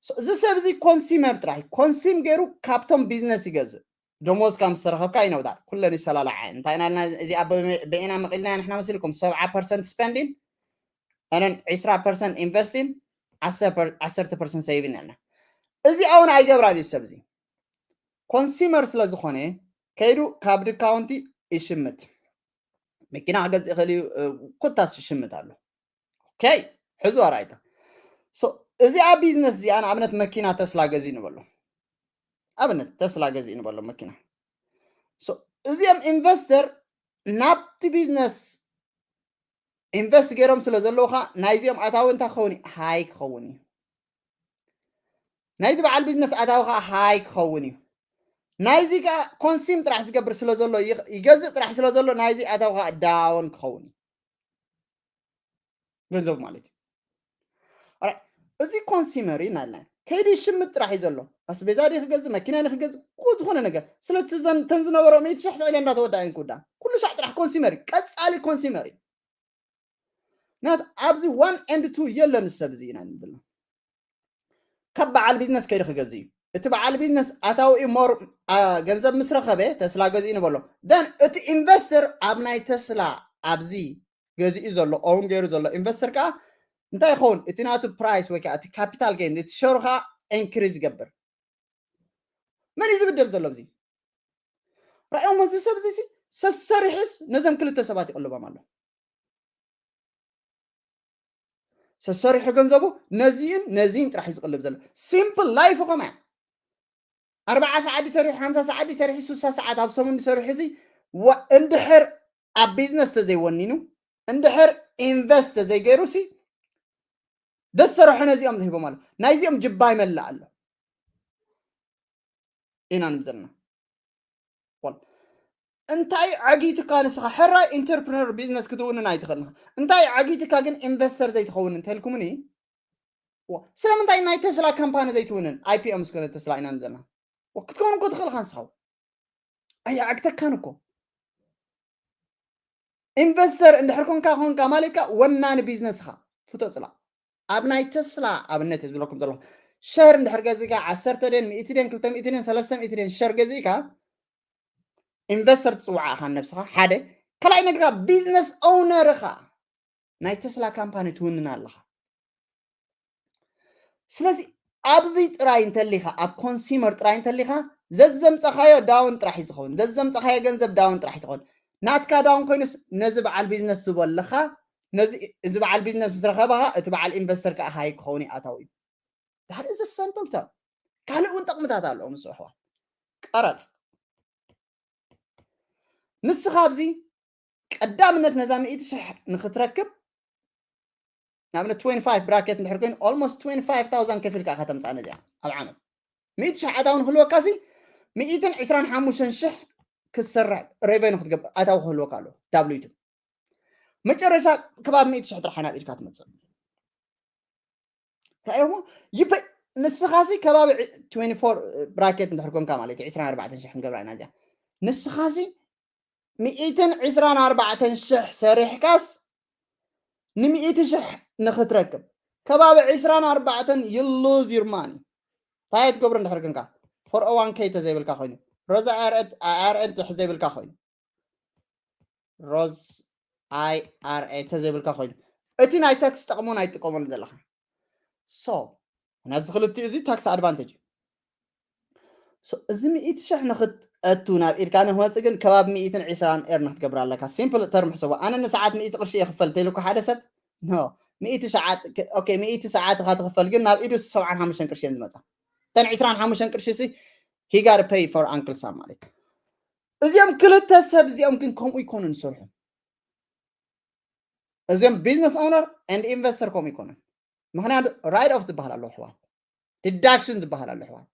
So፣ እዚ ሰብ እዚ ኮንሱመር ጥራሕ፣ ኮንሱም ገይሩ ካብቶም ቢዝነስ ይገዝእ። ደሞዝ ካብ ዝተረኸብካ ይነውዳ። ኩለን ይሰላላዓ። እንታይ ኢና ኢልና እዚኣ በ-፣ በይና መቒልና ንሕና መሲልኩም? ሰብዓ ፐርሰንት ስፐንዲን፣ ኣነን ዒስራ ፐርሰንት ኢንቨስቲን፣ ዓሰርተ ፐር-፣ ዓሰርተ ፐርሰንት ሴቪን ኣለና። እዚኣ እውን ኣይገብራን እዩ ሰብ እዚ። ኮንሱመር ስለ ዝኾነ፣ ከይዱ ካብ ዲካውንቲ ይሽምት። መኪና ክገዝእ ይኽእል እዩ። ኮታስ ሽምት ኣሎ። ኦኬ፣ ሕዚ ኣራይታ እዚኣ ቢዝነስ እዚኣ ንኣብነት መኪና ተስላ ገዚ ንበሎ። ኣብነት ተስላ ገዚ ንበሎ መኪና። እዚኦም ኢንቨስተር ናብቲ ቢዝነስ ኢንቨስት ገይሮም ስለ ዘለዉ ኸዓ ናይዚኦም ኣታዊ እንታይ ክኸውን እዩ? ሃይ ክኸውን እዩ። ናይቲ በዓል ቢዝነስ ኣታዊ ኸዓ ሃይ ክኸውን እዩ። ናይዚ ከዓ ኮንሲም ጥራሕ ዝገብር ስለ ዘሎ ይገዝእ ጥራሕ ስለ ዘሎ ናይዚ ኣታዊ ከዓ ዳውን ክኸውን እዩ። ገንዘቡ ማለት እዩ። እዚ ኮንሲመር እዩ ናልና ከይዲ ሽምጥ ጥራሕ እዩ ዘሎ። ኣስቤዛ ዲ ክገዝእ መኪና ዲ ክገዝእ ኩ ዝኾነ ነገር ስለቲ ተን ዝነበሮ ሚእቲ ሽሕ ስቕ ኢለ እንዳተወዳ እየን ክውዳ ኩሉ ሻዕ ጥራሕ ኮንሲመር እዩ። ቀፃሊ ኮንሲመር እዩ። ናት ኣብዚ ዋን ኤንድ ቱ የለን ሰብ እዚ ኢና ንብልና ካብ በዓል ቢዝነስ ከይዲ ክገዝ እዩ። እቲ በዓል ቢዝነስ ኣታዊ ሞር ገንዘብ ምስ ረኸበ ተስላ ገዝኡ ንበሎ። ደን እቲ ኢንቨስተር ኣብ ናይ ተስላ ኣብዚ ገዚኡ ዘሎ ኦውን ገይሩ ዘሎ ኢንቨስተር ከዓ እንታይ ይኸውን? እቲ ናቱ ፕራይስ ወይ ከዓ እቲ ካፒታል ጌን እቲ ሸሩ ከዓ ኢንክሪዝ ይገብር። መን እዩ ዝብደል ዘሎ? እዚ ረኣዮም እዚ ሰብ እዚ ሰሰሪሕስ ነዞም ክልተ ሰባት ይቕልቦም ኣሎ። ሰሰሪሑ ገንዘቡ ነዚእን ነዚእን ጥራሕ እዩ ዝቕልብ ዘሎ። ሲምፕል ላይፍ ኸማ እያ። ኣርባዓ ሰዓት ድዩ ሰሪሑ፣ ሓምሳ ሰዓት ድዩ ሰሪሑ፣ ስሳ ሰዓት ኣብ ሰሙን ድዩ ሰሪሑ፣ እዚ እንድሕር ኣብ ቢዝነስ ተዘይወኒኑ፣ እንድሕር ኢንቨስት ተዘይገይሩ ሲ ደሰረሑ ነዚኦም ዝሂቦም ኣሎ። ናይዚኦም ጅባይ መላእ ኣሎ ኢና ንብል ዘለና። እንታይ ዓጊትካ ንስኻ ሕራይ ኢንተርፕረነር ቢዝነስ ክትውንን ኣይትኽእልን። እንታይ ዓጊትካ ግን ኢንቨስተር ዘይትኸውን እንተልኩምኒ ስለምንታይ ናይ ተስላ ካምፓኒ ዘይትውንን? ኣይፒኦ ምስ ኮነ ተስላ ኢና ንዘና ክትከውን እኮ ትኽእል ኢኻ ንስኻ። ኣየዓግተካን እኮ። ኢንቨስተር እንድሕር ኮንካ ኮንካ ማለት ከኣ ወናኒ ቢዝነስኻ ፍቶ ጽላ ኣብ ናይ ተስላ ኣብነት ዝብለኩም ዘለኹ ሸር እንድሕር ገዚእካ ዓሰርተ ደን ሚእቲ ደን ክልተ ሚእቲ ደን ሰለስተ ሚእቲ ደን ሸር ገዚእካ ኢንቨስተር ትጽውዓ ኢኻ ነብስኻ ሓደ። ካልኣይ ነግራ ቢዝነስ ኦውነር ኢኻ ናይ ተስላ ካምፓኒ ትውንን ኣለኻ። ስለዚ ኣብዚ ጥራይ እንተሊኻ ኣብ ኮንሲመር ጥራይ እንተሊኻ ዘዘምፀኻዮ ዳውን ጥራሕ እዩ ዝኸውን። ዘዘምፀኻዮ ገንዘብ ዳውን ጥራሕ እዩ ዝኸውን። ናትካ ዳውን ኮይኑስ ነዚ በዓል ቢዝነስ ዝበለኻ ነዚ እዚ በዓል ቢዝነስ ምስ ረኸበኻ እቲ በዓል ኢንቨስተር ከዓ ሃይ ክኸውን ይኣታው እዩ። ዳት ኢዝ ሰምፕል ተር ካልእ እውን ጠቕምታት ኣለዎ ምስ ኣሕዋት ቀረፅ ንስኻ ኣብዚ ቀዳምነት ነዛ ሚእቲ ሽሕ ንክትረክብ ንኣብነት ትዌንቲ ፋይቭ ብራኬት እንድሕር ኮይኑ ኦልሞስት ትዌንቲ ፋይቭ ታውዛንድ ከፊልካ ኢኻ ተምፃእ ነዚኣ ኣብ ዓመት ሚእቲ ሽሕ ኣታዊ ንክህልወካ ሲ ሚእትን ዕስራን ሓሙሽተን ሽሕ ክትሰርሕ ሬቨኑ ክትገብር ኣታዊ ክህልወካ ኣለዎ ዳብሊቱ መጨረሻ ከባቢ ሚእቲ ሽሕ ጥራሕ ናብ ኢድካ ትመፅእ ራእዮሞ ይበ ንስኻ ሲ ከባቢ ትዌንቲ ፎር ብራኬት እንድሕር ኮንካ ማለት እዩ ዕስራን ኣርባዕተን ሽሕ ክንገብራ ኢና እዚኣ ንስኻ ሲ ሚእትን ዕስራን ኣርባዕተን ሽሕ ሰሪሕካስ ንሚእቲ ሽሕ ንኽትረክብ ከባቢ ዕስራን ኣርባዕተን you lose your money እንታይ ትገብሮ እንድሕር ኮንካ ፎር ኦ ዋን ኬ ተዘይብልካ ኮይኑ ሮዛ ኣይኣርኤን ትሕ ዘይብልካ ኮይኑ ሮዝ ኣይኣርኤ ተዘይብልካ ኮይኑ እቲ ናይ ታክስ ጠቕሞን ኣይትጥቀመሉ ዘለኻ ሶ ነዚ ክልቲኡ እዚ ታክስ ኣድቫንቴጅ እዩ እዚ ሚእቲ ሽሕ ንክትኣቱ ናብ ኢድካ ንክመፅእ ግን ከባቢ ሚእትን ዕስራን ኤር ንክትገብር ኣለካ ሲምፕል ተርም ሕሰቦ ኣነ ንሰዓት ሚእቲ ቅርሺ እየ ክፈል እንተኢሉካ ሓደ ሰብ ኖ ሚእቲ ሰዓት ኦኬ ሚእቲ ሰዓት ኢካ ትክፈል ግን ናብ ኢዱ ሰብዓን ሓሙሽተን ቅርሺ እየን ዝመፃ እተን ዕስራን ሓሙሽተን ቅርሺ ሲ he gotta pay for Uncle Sam ማለት እዚኦም ክልተ ሰብ እዚኦም ግን ከምኡ ይኮኑ ዝሰርሑ እዚኦም ቢዝነስ ኦነር ኤንድ ኢንቨስተር ከምኡ ይኮኑ ምክንያቱ ራይት ኦፍ ዝበሃል ኣሎ ኣሕዋት ዲዳክሽን ዝበሃል ኣሎ ኣሕዋት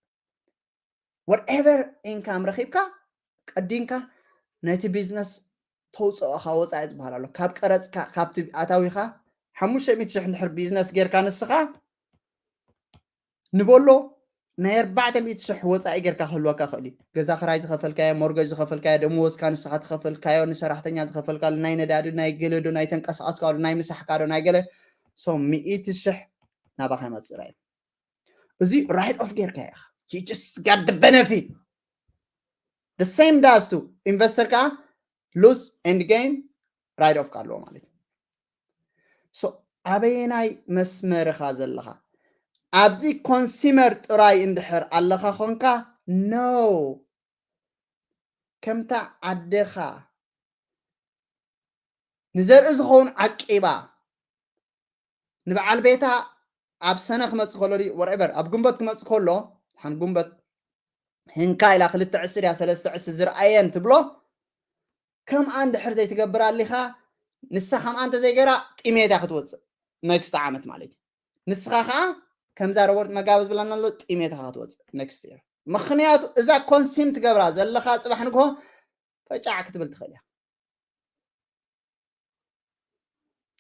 ወትኤቨር ኢንካም ረኪብካ ቀዲምካ ነቲ ቢዝነስ ተውፅኦኻ ወፃኢ ዝበሃል ኣሎ ካብ ቀረፅካ ካብቲ ኣታዊኻ ሓሙሽተ ሚእቲ ሽሕ እንድሕር ቢዝነስ ጌርካ ንስኻ ንበሎ ናይ ኣርባዕተ ሚእቲ ሽሕ ወፃኢ ጌርካ ክህልወካ ክእል እዩ ገዛ ክራይ ዝኸፈልካዮ ሞርገጅ ዝኸፈልካዮ ደመወዝካ ንስኻ ትኸፈልካዮ ንሰራሕተኛ ዝኸፈልካሉ ናይ ነዳዲ ናይ ገለዶ ናይ ተንቀሳቐስካሉ ናይ ምሳሕካዶ ናይ ገለ ሶ ሚእቲ ሽሕ ናባኻ ይመፅእ ራዩ እዚ ራይት ኦፍ ጌርካ ኢኻ just got the benefit the same does to ኢንቨስተር ከዓ lose and gain right of ኣለዎ ማለት እዩ so ኣበየናይ መስመር ኢኻ ዘለኻ ኣብዚ ኮንሲመር ጥራይ እንድሕር ኣለኻ ኾንካ no ከምታ ዓድኻ ንዘርኢ ዝኸውን ዓቂባ ንበዓል ቤታ ኣብ ሰነ ክመጽእ ከሎ ድዩ፣ whatever፣ ኣብ ግንቦት ክመጽእ ከሎ፣ ሓን ግንቦት ህንካ ኢላ ክልተ ዕስር እያ፣ ሰለስተ ዕስር ዝርኣየን ትብሎ። ከምኣ እንድሕር ዘይትገብር ኣሊኻ፣ ንሳ ከምኣ እንተዘይገራ ጢሜት እያ ክትወጽእ፣ ኔክስት ዓመት ማለት እዩ። ንስኻ ከዓ ከምዛ ሮበርት መጋበ ዝብለና ኣሎ፣ ጢሜት ኢኻ ክትወጽእ ኔክስት ይር። ምኽንያቱ እዛ ኮንሲም ትገብራ ዘለኻ ጽባሕ ንግሆ ፈጫዕ ክትብል ትኽእል እያ።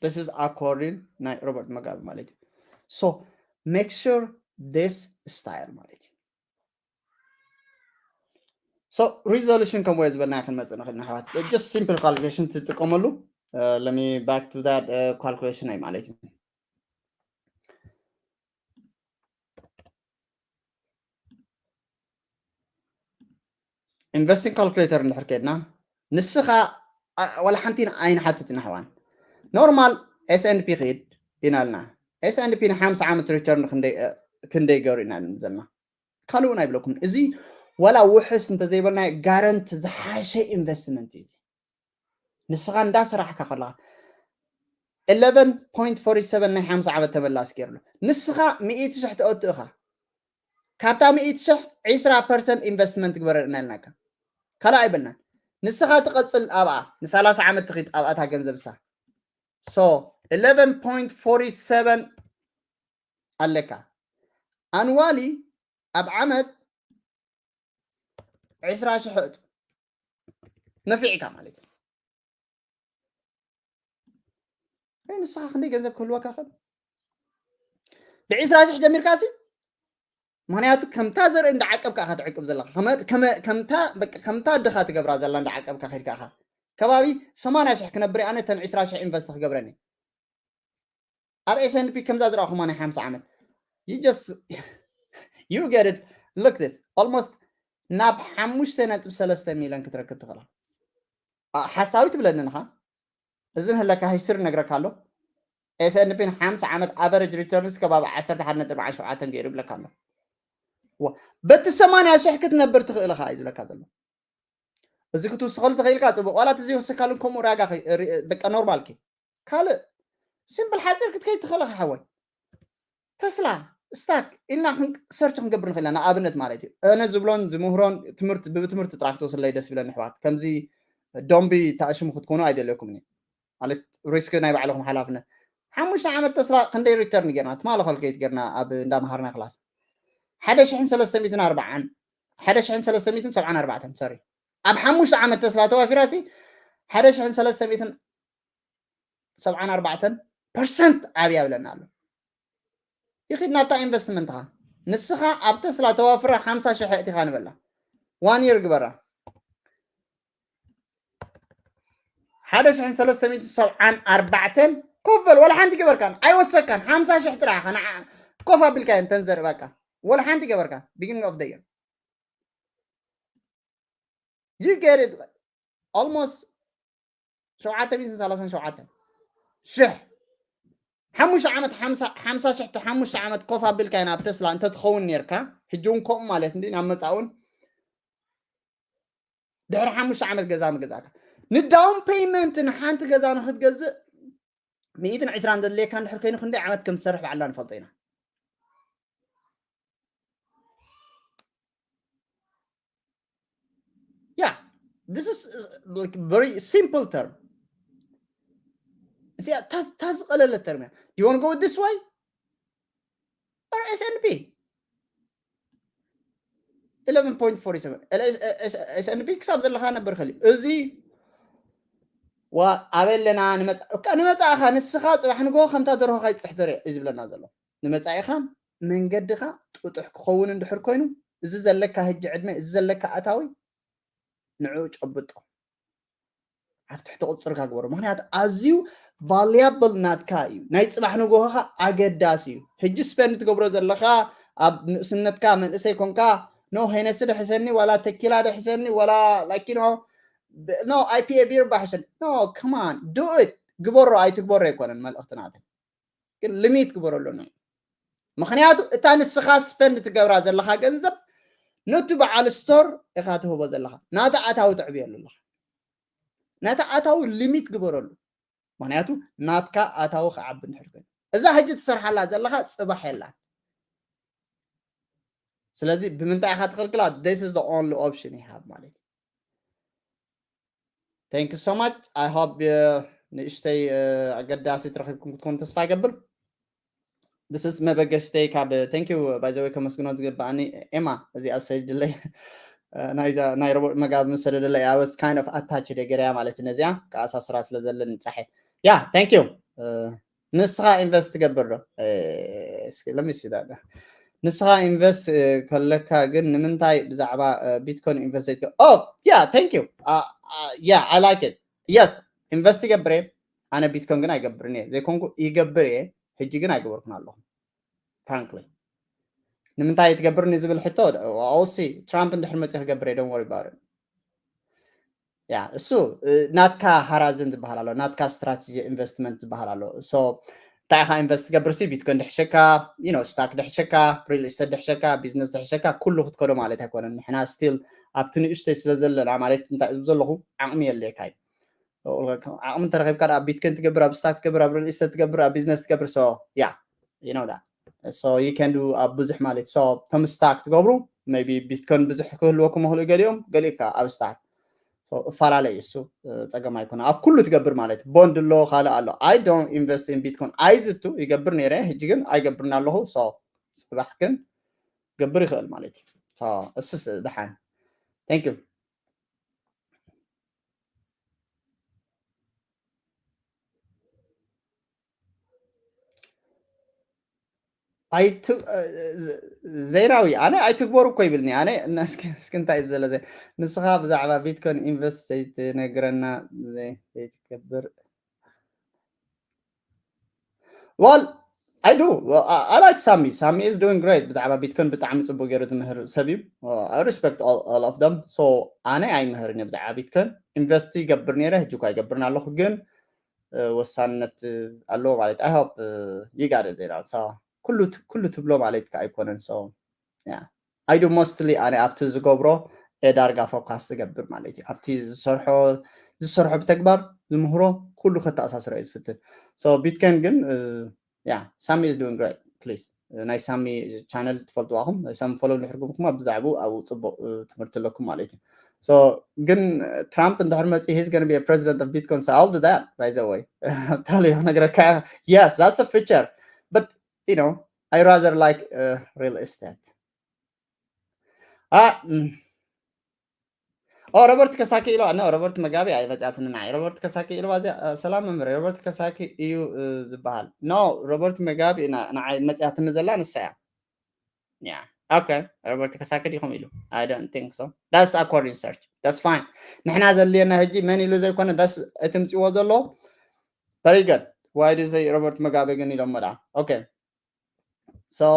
This is according ናይ ሮበርት መጋበ ማለት እዩ። So make sure this style ማለት እዩ። So resolution ከምኡ ዝበልና ክንመጽእ ንኽእል ኢና ኣሕዋት። Just simple calculation ትጥቀመሉ። Uh, let me back to that uh, calculation ናይ ማለት እዩ። ኢንቨስቲንግ ካልኩሌተር እንድሕር ከድና ንስኻ ኣ- ዋላ ሓንቲ ኣይንሓትትን ኣሕዋን። ኖርማል S and P ክድ ኢና ኣልና። S and P ንሓምሳ ዓመት ሪተርን ክንደይ እ፣ ክንደይ ገሩ ኢና ዘለና። ካልእ እውን ኣይብለኩም። እዚ ዋላ ውሕስ እንተዘይበልና ጋረንት ዝሓሸ ኢንቨስትመንት እዩ። ንስኻ እንዳሰራሕካ ከለኻ eleven point forty seven ናይ ሓምሳ ዓመት ተመላስ ገይርሉ። ንስኻ ሚእቲ ሽሕ ተእቱ ኢኻ። ካብታ ሚእቲ ሽሕ ዕስራ ፐርሰንት ኢንቨስትመንት ግበረ እናልናካ ካልእ ኣይበልናን። ንስኻ ትቐጽል ኣብኣ፣ ንሰላሳ ዓመት ትኺድ ኣብኣታ ገንዘብሳ። So eleven point forty seven ኣለካ። ኣንዋሊ ኣብ ዓመት ዕስራ ሽሕ እቱ ነፊዕካ ማለት እዩ። ኣይ፣ ንስኻ ክንደይ ገንዘብ ክህልወካ ኸል? ብዕስራ ሽሕ ጀሚርካ ሲ? ምኽንያቱ ከምታ ዘርኢ እንዳዓቀብካ ኢኻ ትዕቅብ ዘለኻ። ከመ-፣ ከመ-፣ ከምታ፣ በቃ፣ ከምታ ኣድኻ ትገብራ ዘላ እንዳዓቀብካ ኸድካ ኢኻ። ከባቢ ሰማንያ ሽሕ ክነብር እየ ኣነ፣ እተን ዕስራ ሽሕ ኢንቨስት ክገብረኒ። ኣብ S and P ከምዛ ዝረኣኹማ ናይ ሓምሳ ዓመት። You just, you get it. Look this. Almost ናብ ሓሙሽተ ነጥቢ ሰለስተ ሚልዮን ክትረክብ ትኽእላ። ኣ፣ ሓሳዊ ትብለኒ ንኻ? እዚ ንህለካ ሂስትሪ ነግረካ ኣሎ። S and P ን ሓምሳ ዓመት ኣቨሬጅ ሪተርንስ ከባቢ ዓሰርተ ሓደ ነጥቢ ሸውዓተ ገይሩ ይብለካ ኣሎ። ዋ፣ በቲ ሰማንያ ሽሕ ክትነብር ትኽእል ኢኻ እዩ ዝብለካ ዘሎ። እዚ ክትውስኸሉ ተኽኢልካ ጽቡቕ። ዋላ እቲ ዘይወሰካሉ ከምኡ ራጋ ኸይ-፣ ሪ-፣ በቃ ኖርማል ከ። ካልእ ሲምፕል ሓጺር ክትከይድ ትኽእል ኢኻ ሓወይ። ተስላ ስታክ ኢልና ክን-፣ ሰርች ክንገብር ንኽእል ኢና፣ ንኣብነት ማለት እዩ። ኣነ ዝብሎን ዝምህሮን ትምህርቲ፣ ብትምህርቲ ጥራሕ ክትወስድለይ ደስ ይብለኒ ኣሕዋት። ከምዚ ዶምቢ ተኣሽሙ ክትኮኑ ኣይደልየኩምን እየ። ማለት ሪስክ ናይ ባዕልኹም ሓላፍነት። ሓሙሽተ ዓመት ተስላ ክንደይ ሪተርን ጌርና? ትማሊ ኸልከይት ጌርና ኣብ እንዳ መሃርና ክላስ። ሓደ ሽሕን ሰለስተ ሚእትን ኣርባዓን፣ ሓደ ሽሕን ሰለስተ ሚእትን ሰብዓን ኣርባዕተን፣ ሶሪ። ኣብ ሓሙሽተ ዓመት ተስላ ተዋፊራሲ ሓደ ሽሕን ሰለስተ ሚእትን ሰብዓን ኣርባዕተን ፐርሰንት ዓብያ ብለና ኣሎ። ይኺድ ናብታ ኢንቨስትመንትኻ። ንስኻ ኣብ ተስላ ተዋፍራ ሓምሳ ሽሕ ኣእቲኻ ንበላ። ዋን ይር ግበራ። ሓደ ሽሕን ሰለስተ ሚእትን ሰብዓን ኣርባዕተን ኮፍ በል፣ ዋላ ሓንቲ ገበርካን፣ ኣይወሰካን፣ ሓምሳ ሽሕ ጥራሕ ኢኻ ንዓ ኮፍ ኣቢልካየን ተን ዘርኢ በቃ። ዋላ ሓንቲ ገበርካን፣ ቢጊኒንግ ኦፍ ዘ ይር። You get it? Almost ሸውዓተ ሚእትን ሰላሳን ሸውዓተን ሽሕ። ሓሙሽተ ዓመት ሓምሳ፣ ሓምሳ ሽሕ፣ ሓሙሽተ ዓመት ኮፍ ኣቢልካ ናብ ተስላ እንተትኸውን ኔርካ፣ ሕጂ እውን ከምኡ ማለት እንዲ ናብ መጻእውን ድሕሪ ሓሙሽተ ዓመት ገዛ ምገዛእካ። ንዳውን ፔይመንት ንሓንቲ ገዛ ንክትገዝእ ሚእትን ዕስራን ዘድልየካ እንድሕር ኮይኑ ክንደይ ዓመት ከም ዝሰርሕ ባዕልና ንፈልጦ ኢና። Yeah, this is, uh, like, very simple term. እዚኣ እታ፣ እታ ዝቐለለት ተርም እያ። Do you want to go this way? Or S and P? Eleven point forty seven። S and P ክሳብ ዘለኻ ነበር ከሊ። እዚ ዋ፣ ኣበይ ኣለና? ንመጻ-፣ እካ ንመጻእኻ ንስኻ ጽባሕ ንግሆ ከምታ ደርሆኻ ይጽሕተር እዩ ዝብለና ዘሎ። ንመጻኢኻ መንገድኻ ጥጡሕ ክኸውን እንድሕር ኮይኑ፣ እዚ ዘለካ ህጂ ዕድመ፣ እዚ ዘለካ ኣታዊ ንዕኡ ጨብጦ። ኣብ ትሕቲ ቁጽርካ ግበሮ። ምኽንያቱ ኣዝዩ ቫልያብል ናትካ እዩ። ናይ ጽባሕ ንግሆኻ ኣገዳሲ እዩ። ህጂ ስፔንድ ትገብሮ ዘለኻ ኣብ ንእስነትካ መንእሰይ ኮንካ፣ ኖ ሄነሲ ድሕሰኒ፣ ዋላ ተኪላ ድሕሰኒ፣ ዋላ፣ like, you know፣ ኖ፣ I P A ቢር ባሕሰኒ። ኖ፣ come on, do it። ግበሮ ኣይትግበሮ ኣይኮነን መልእኽቲ ናተይ። ግን ሊሚት ግበረሉ ንዑ። ምኽንያቱ እታ ንስኻ ስፐንድ ትገብራ ዘለኻ ገንዘብ ነቲ በዓል ስቶር ኢኻ ትህቦ ዘለኻ። ናታ ኣታዊ ተዕብየሉ ኣለኻ። ናታ ኣታዊ ሊሚት ግበረሉ። ምክንያቱ ናትካ ኣታዊ ክዓቢ እንድሕር ኮይኑ፣ እዛ ሕጂ ትሰርሓላ ዘለካ ፅባሕ የላን። ስለዚ ብምንታይ ኢካ ትክልክላ? This is the only option you have ማለት እዩ። Thank you so much. I hope ንእሽተይ ኣገዳሲት ረኪብኩም ክትኮኑ ተስፋ ይገብር። This is መበገስተይ ካብ thank you by the way ከመስግኖ ዝግባኣኒ ኤማ እዚኣ ሰዲድለይ ናይዛ ናይ ሮቦት መጋቢ ምስ ሰደደለይ I was kind of attached ገረያ ማለት ነዚኣ ከኣሳስራ ስለ ዘለኒ ጥራሕ። Yeah, thank you. ንስኻ ኢንቨስት ትገብር ዶ? እስኪ let me see that. ንስኻ ኢንቨስት ከለካ ግን ንምንታይ ብዛዕባ ቢትኮን ኢንቨስት ዘይትገብር? Oh yeah, thank you. Yeah, I like it. Yes, ኢንቨስት ይገብር እየ። ኣነ ቢትኮን ግን ኣይገብርን እየ። ዘይኮንኩ ይገብር እየ፣ ሕጂ ግን ኣይገበርኩን ኣለኹ። Frankly ንምንታይ ትገብርኒ ዝብል ሕቶ ኣውሲ ትራምፕ እንድሕር መፅእ ክገብር እየ። Don't worry about it. ያ እሱ ናትካ ሃራዝን ዝበሃል ኣሎ፣ ናትካ ስትራቴጂ ኢንቨስትመንት ዝበሃል ኣሎ። So እንታይ ኢኻ ኢንቨስት ትገብር ሲ ቢትኮን ድሕሸካ፣ you know, ስታክ ድሕሸካ፣ ሪል ስቴት ድሕሸካ፣ ቢዝነስ ድሕሸካ፣ ኩሉ ክትከዶ ማለት ኣይኮነን። ንሕና ስቲል ኣብቲ ንእሽተይ ስለ ዘለና ማለት እንታይ እብ ዘለኹ ዓቕሚ የድልየካ እዩ። ዓቕሚ እንተረኺብካ ኣብ ቢትኮን ትገብር፣ ኣብ ስታክ ትገብር፣ ኣብ ሪል ስቴት ትገብር፣ ኣብ ቢዝነስ ትገብር። So yeah, you know that. So you can do ኣብ ብዙሕ ማለት so ከም ስታክ ትገብሩ maybe ቢትኮን ብዙሕ ክህልወኩም ይኽእሉ ገሊኦም፣ ገሊኡ ከዓ ኣብ ስታክ እፈላለይ እሱ ፀገም ኣይኮነ። ኣብ ኩሉ ትገብር ማለት ቦንድ ኣሎ ካልእ ኣሎ። I don't invest in Bitcoin ኣይዝቱ ይገብር ነይረ፣ ሕጂ ግን ኣይገብርን ኣለኹ። So ፅባሕ ግን ገብር ይኽእል ማለት እዩ። እሱስ ደሓን። Thank you. ዘይናዊ ኣነ ኣይትግበሩ እኮ ይብልኒ። ኣነ እስኪ እንታይ ዘለ ንስኻ ብዛዕባ ቢትኮን ኢንቨስት ዘይትነግረና ዘይትገብር? Well, I do. I like ሳሚ ሳሚ is doing great። ብዛዕባ ቢትኮን ብጣዕሚ ፅቡቅ ገይሩ ዝምህር ሰብ እዩ። I respect all of them. So ኣነ ኣይምህርን እየ ብዛዕባ ቢትኮን። ኢንቨስት ይገብር ነይረ፣ ሕጂ እኳ ይገብርን ኣለኹ፣ ግን ወሳንነት ኣለዎ ማለት። I hope you got it ዜና ኩሉ ትብሎ ማለት ከዓ ኣይኮነን። So I do mostly ኣነ ኣብቲ ዝገብሮ ዳርጋ ፎካስ ዝገብር ማለት እዩ። ኣብቲ ዝሰርሖ ዝሰርሖ ብተግባር ዝምህሮ ኩሉ ከተኣሳስሮ እየ ዝፍትን። So ቢትኮይን ግን yeah, ሳሚ is doing great. Please ናይ ሳሚ ቻነል ትፈልጥዋ ኹም ናይ ሳሚ ፎሎ ንሕርጉምኩማ ብዛዕባኡ ኣብኡ ፅቡቅ ትምህርቲ ኣለኩም ማለት እዩ። So ግን ትራምፕ እንድሕር መፂ he's gonna be a president of Bitcoin, so I'll do that, by the way. ታለዮ ነግረካ። Yes, that's a future, but you know, I rather like real estate. ኦ ሮበርት ከሳኪ ኢልዋ። ኖ ሮበርት መጋቢ ኣይመፅኣትኒ ንዓይ። ሮበርት ከሳኪ ኢልዋ እዚኣ። ሰላም መምህር፣ ሮበርት ከሳኪ እዩ ዝበሃል። ኖ ሮበርት መጋቢ ንዓይ መፅኣትኒ ዘላ ንሳ እያ። Yeah, okay. ሮበርት ከሳኪ ዲኹም ኢሉ? I don't think so. That's according search. That's fine. ንሕና ዘድልየና ሕጂ መን ኢሉ ዘይኮነ that's እቲ ምፅዎ ዘሎ። Very good. Why do you say ሮበርት መጋቢ ግን ኢሎሞ ደኣ? Okay. So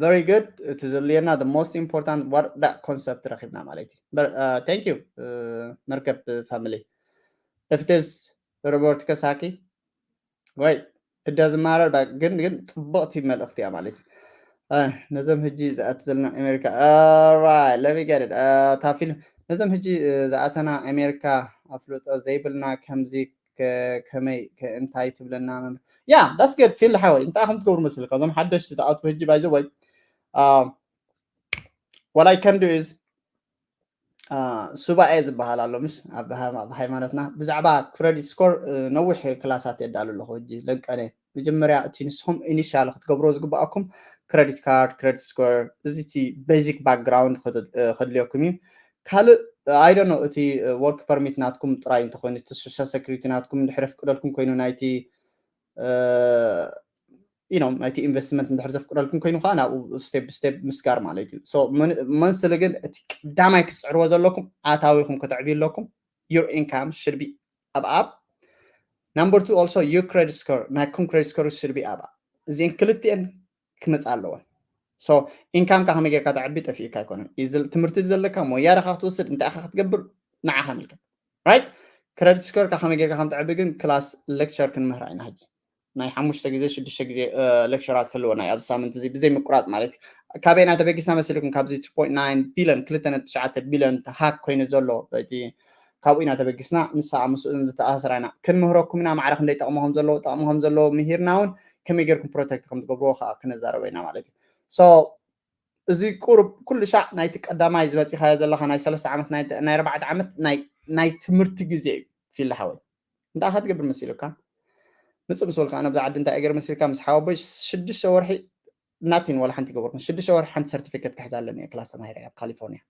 very good. እቲ ዘድልየና the most important what that concept ረኺብና ማለት እዩ። Thank you መርከብ family. If it is ሮበርት ከሳኪ ወይ it doesn't matter, ግን ግን ፅብቕቲ መልእኽቲ እያ ማለት እዩ። ነዞም ሕጂ ዝኣት ዘለና ኣሜሪካ right, let me get it. ታፊል ነዞም ሕጂ ዝኣተና ኣሜሪካ ኣፍልጦ ዘይብልና ከምዚ ከመይ እንታይ ትብለና መምህር? Yeah, that's good. ፊል ሓወይ እንታይ ከም ትገብሩ መስልካ እዞም ሓደሽቲ ዝኣትዉ ሕጂ by the way, what I can do is ሱባኤ ዝበሃል ኣሎ ምስ ኣብ ሃይማኖትና ብዛዕባ credit score ነዊሕ ክላሳት የዳሉ ኣለኹ። ሕጂ ለንቀነ መጀመርያ እቲ ንስኹም ኢኒሻል ክትገብርዎ ዝግባኣኩም credit card, credit score እዚ እቲ basic background ከድልየኩም እዩ። ካልእ I don't know እቲ work permit ናትኩም ጥራይ እንተኮይኑ እቲ social security ናትኩም እንድሕር የፍቅደልኩም ኮይኑ ናይቲ you know ናይቲ ኢንቨስትመንት እንድሕር ዘፍቅደልኩም ኮይኑ ከዓ ናብኡ step step ምስጋር ማለት እዩ። So monthly ግን እቲ ቀዳማይ ክትፅዕርዎ ዘለኩም ኣታዊኹም ከተዕብዩ ኣለኩም። Your income should be up up. Number two also your credit score ናይኩም credit score should be up up። እዚአን ክልቲአን ክመፃ ኣለወን። So income ካ ከመይ ጌርካ ተዕቢ ጠፊእካ ኣይኮነን። ትምህርቲ ዘለካ ሞያ ዳኻ ክትወስድ እንታይ ኢኻ ክትገብር ንዓኻ ምልከት። Right? Credit score ካ ከመይ ጌርካ ከም ተዕቢ ግን ክላስ ሌክቸር ክንምህራ ኢና ሕጂ። ናይ ሓሙሽተ ግዜ ሽዱሽተ ግዜ ሌክቸራት ክህልወና እዩ ኣብዚ ሳምንት እዚ ብዘይ ምቁራፅ ማለት እዩ። ካበይና ተበጊስና መሲልኩም ካብዚ two point nine billion ክልተ ነጥቢ ትሽዓተ ቢልዮን ሃክ ኮይኑ ዘሎ እቲ ካብኡ ኢና ተበጊስና። ንሳ ምስኡ ዝተኣሳሰራ ኢና ክንምህረኩም ኢና። ማዕረ ክንደይ ጠቕሚ ከም ዘለዎ፣ ጠቕሚ ከም ዘለዎ ምሂርና እውን ከመይ ጌርኩም ፕሮቴክት ከም ትገብርዎ ከዓ ክነዛረበ ኢና ማለት እዩ። So እዚ ቁሩብ ኩሉ ሻዕ ናይቲ ቀዳማይ ዝበፂኻዮ ዘለኻ ናይ ሰለስተ ዓመት ናይ ኣርባዕተ ዓመት ናይ ትምህርቲ ግዜ እዩ። ፊል ሓወይ እንታይ ክትገብር መሲሉካ? ምፅእ ምስ በልካ ኣነ ብዛ ዓዲ እንታይ እገር መሲልካ ምስ ሓወቦይ ሽዱሽተ ወርሒ ናቲን ዋላ ሓንቲ ገበርኩን ሽዱሽተ ወርሒ ሓንቲ ሰርቲፊኬት ክሕዛ ኣለኒ ክላስ ተማሂረ ኣብ ካሊፎርኒያ።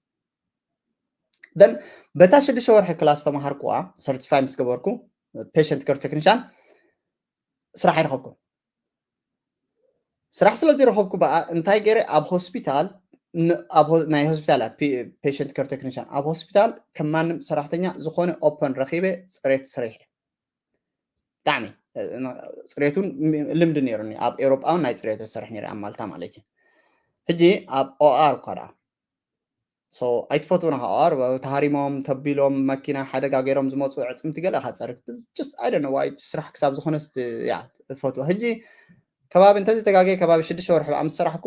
ደን በታ ሽዱሽተ ወርሒ ክላስ ተማሃርኩዋ ሰርቲፋይ ምስ ገበርኩ ፔሽንት ከር ቴክኒሻን ስራሕ ኣይረኸብኩ። ስራሕ ስለ ዝረኸብኩ በኣ እንታይ ገይረ ኣብ ሆስፒታል ናይ ሆስፒታል ፔሽንት ከር ቴክኒሻን ኣብ ሆስፒታል ከማንም ሰራሕተኛ ዝኾነ ኦፐን ረኺበ ፅሬት ስሪሐ። ብጣዕሚ ፅሬቱን ልምዲ ነይሩኒ ኣብ ኤውሮጳውን ናይ ፅሬት ዝሰርሕ ነይረ ኣብ ማልታ ማለት እዩ። ሕጂ ኣብ ኦኣር እኳ ደኣ ኣይትፈትውና ከኣ ተሃሪሞም ተቢሎም መኪና ሓደጋ ገይሮም ዝመፁ ዕፅምቲ ገለ ካፀርግ just I don't know why ስራሕ ክሳብ ዝኾነ ያ እፈትዎ። ሕጂ ከባቢ እንተዘይተጋገየ ከባቢ ሽዱሽተ ወርሒ ምስ ሰራሕኩ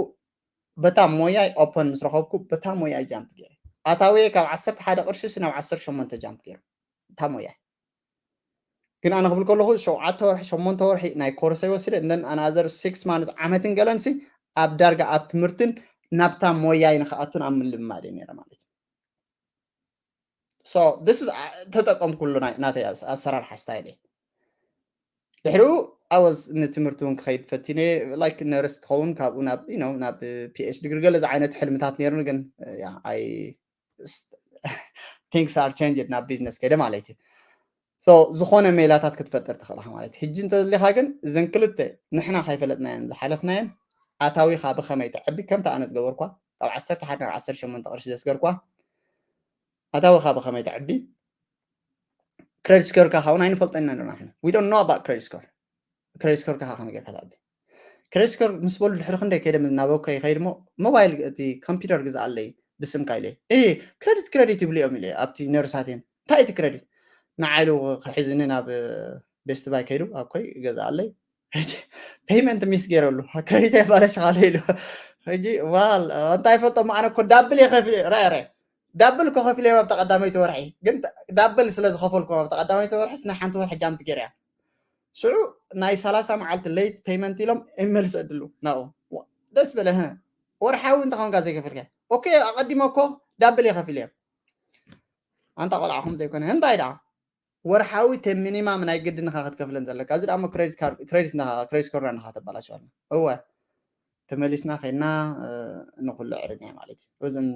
በታ ሞያይ ኦፐን ምስ ረኸብኩ በታ ሞያይ ጃምፕ ገይረ ኣታውየ ካብ ዓሰርተ ሓደ ቅርሺ ናብ ዓሰርተ ሸሞንተ ጃምፕ ገይሩ እታ ሞያይ ግን ኣነ ክብል ከለኹ ሸውዓተ ወርሒ ሸሞንተ ወርሒ ናይ ኮርሰይ ወሲደ እንደን ኣናዘር ሲክስ ማንስ ዓመትን ገለንሲ ኣብ ዳርጋ ኣብ ትምህርትን ናብታ ሞያይ ንክኣቱን ኣብ ምልማድ እየ ነረ ማለት እዩ። So this is ተጠቀምኩሉ ናተይ ኣሰራርሓ ስታይል ድሕሪኡ ኣወዝ ንትምህርቲ እውን ክኸይድ ፈቲነ ላይክ ነርስ ትኸውን ካብኡ ናብ ናብ ፒኤች ዲግሪ ገለ ዝዓይነቱ ሕልምታት ነይሩኒ ግን ኣይ things are changed ናብ ቢዝነስ ከይደ ማለት እዩ። So ዝኾነ ሜላታት ክትፈጥር ትኽእል ኢኻ ማለት እዩ። ሕጂ እንተዘሊኻ ግን እዘን ክልተ ንሕና ከይፈለጥናየን ዝሓለፍናየን ኣታዊኻ ብኸመይ ተዕቢ ከምቲ ኣነ ዝገበርኳ ካብ ዓሰርተ ሓደ ናብ ዓሰርተ ሸሞንተ ቅርሺ ዘስገርኳ ኣታዊኻ ብኸመይ ተዕቢ ክሬዲት ስኮርካ ካውን ኣይንፈልጦ ኢና ንሕና we don't know about credit score credit score ካ ከመይ ጌርካ ተዕቢ credit score ምስ በሉ ድሕሪ ክንደይ ከይደ እናበኮ ይኸይድ ሞ ሞባይል እቲ ኮምፒውተር ግዛኣለይ ብስምካ ኢለ እ ክረዲት ክረዲት ይብሉ እዮም ኢለ ኣብቲ ነርሳትን እንታይ እቲ ክረዲት ንዓይሉ ክሕዝኒ ናብ ቤስት ባይ ከይዱ ኣብ ኮይ ይገዛኣለይ ፔይመንት ሚስ ገይረሉ ክረዲት ኣይባለሽኻለ ኢሉ ሕጂ ዋል እንታይ ፈልጦ ኣነ እኮ ዳብል የኸፊ ረ ረ ዳብል እኮ ከፊለ ኣብ ተቀዳመይቲ ወርሒ ግን ዳብል ስለ ዝኸፈልኩ ኣብ ተቀዳመይቲ ወርሒ ናይ ሓንቲ ወርሒ ጃምፕ ገይረ ሽዑ ናይ ሰላሳ መዓልቲ ሌት ፔይመንት ኢሎም ይመልሰ ድሉ ናብኡ ደስ በለ ወርሓዊ እንተኾንካ ዘይከፈልካ ኦኬ ኣቀዲሞ እኮ ዳብል እየ ከፊለ ኣንታ ቆልዓ ከም ዘይኮነ እንታይ ደኣ ወርሓዊ ተ ሚኒማም ናይ ግድንኻ ክትከፍለን ዘለካ እዚ ደሞ ክሬዲት ስኮርና ንኻ ተባላሸዋልና እወ ተመሊስና ከይና ንኩሉ ዕርኛ ማለት እዩ እዝን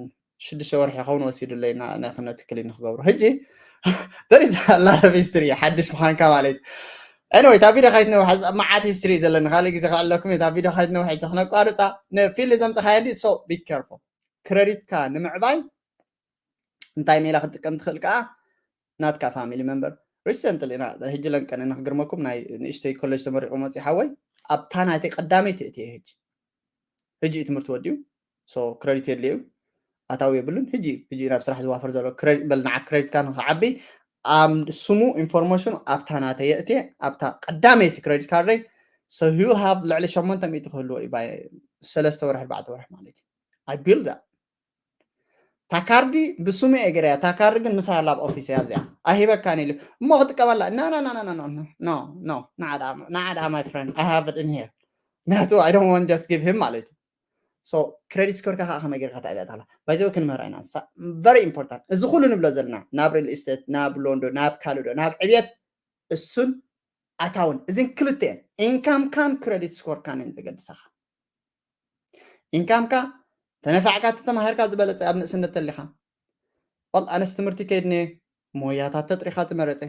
ሽዱሽተ ወርሒ ከውን ወሲዱለይ ናይ ክነት ክሊን ክገብሩ ሕጂ there is a lot of history ሓድሽ ምዃንካ ማለት anyway እታ ቪድዮ ካይትነውሕ መዓት ሂስትሪ ዘለኒ ካልእ ግዜ ከኣለኩም እታ ቪድዮ ካይትነውሕ ሕጂ ክነቋርፃ ንፊል ዘምፅኻየ so be careful ክረዲትካ ንምዕባይ እንታይ ሜላ ክትጥቀም ትኽእል ከዓ ናትካ ፋሚሊ መንበር ሪሰንትሊ ኢና ሕጂ ለንቀን ንክግርመኩም ናይ ንእሽተይ ኮሌጅ ተመሪቑ መፅእ ሓወይ ኣብታ ናተይ ቀዳመይቲ እቲ ሕጂ ሕጂ እዩ ትምህርቲ ወዲኡ ክረዲት የድልዩ ኣታዊ የብሉን ሕጂ ሕጂ ናብ ስራሕ ዝዋፈር ዘሎ በል ንዓ ክረዲትካ ንክዓቢ ኣብ ስሙ ኢንፎርሜሽኑ ኣብታ ናተይ የእትየ ኣብታ ቀዳመይቲ ክረዲት ካርደይ so you have ልዕሊ ሸሞንተ ሚእቲ ክህልዎ እዩ ሰለስተ ወርሒ ኣርባዕተ ወርሒ ማለት እዩ I build that ታካርዲ ብስሙ እየ ገረያ ታካርዲ ግን ምሳይ ኣላ ኣብ ኦፊስ እያ ኣብዚኣ ኣይሂበካን ኢሉ እሞ ክጥቀመላ no no no no no no no ንዓዳ ንዓዳ my friend I have it in here ምክንያቱ I don't want just give him ማለት እዩ so credit score ካ ከመይ ጌርካ ተዕብያት ኣላ by the way ክንምህራ ኢና very important እዚ ኩሉ ንብሎ ዘለና ናብ real estate ናብ ሎንዶ ናብ ካልዶ ናብ ዕብየት እሱን ኣታውን እዚን ክልተን income ካን credit score ካን እየን ዘገድሳኻ ኢንካምካ ተነፋዕካ ተተማሂርካ ዝበለፀ ኣብ ንእስነት ተሊኻ ል ኣነስ ትምህርቲ ከይድኒ ሞያታት ተጥሪኻ ዝመረፀ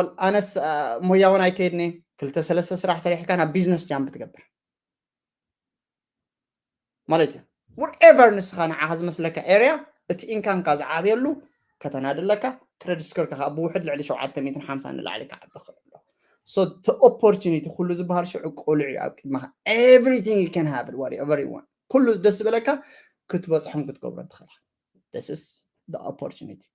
ል ኣነስ ሞያ እውን ኣይከይድኒ ክልተ ሰለስተ ስራሕ ሰሪሕካ ናብ ቢዝነስ ጃምፕ ትገብር ማለት እዩ whatever ንስኻ ንዓኻ ዝመስለካ ኤርያ እቲ ኢንካምካ ዝዓብየሉ ከተናድለካ ክረዲት ስኮርካ ከዓ ብውሕድ ልዕሊ ሸውዓተ ሚእትን ሓምሳን ንላዕሊ ክዓቢ ክእል ኣሎ so the opportunity ኩሉ ዝበሃል ሽዑ ቆልዑ እዩ ኣብ ቅድመኻ everything you can have it whatever you want ኩሉ ደስ ዝበለካ ክትበፅሖም ክትገብሮም ትኽእል this is the opportunity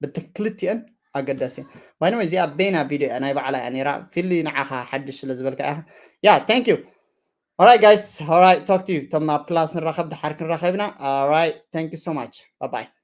ብቲ ክልቲአን ኣገዳሲ ባይነ እዚኣ ቤና ቪድዮ እያ ናይ ባዕላ እያ ነራ ፊሊ ንዓኻ ሓድሽ ስለ ዝበልካ እያ yeah thank you alright guys alright talk to you ቶም ኣብ ክላስ ንራኸብ ድሓር ክንራኸብ ኢና alright thank you so much bye bye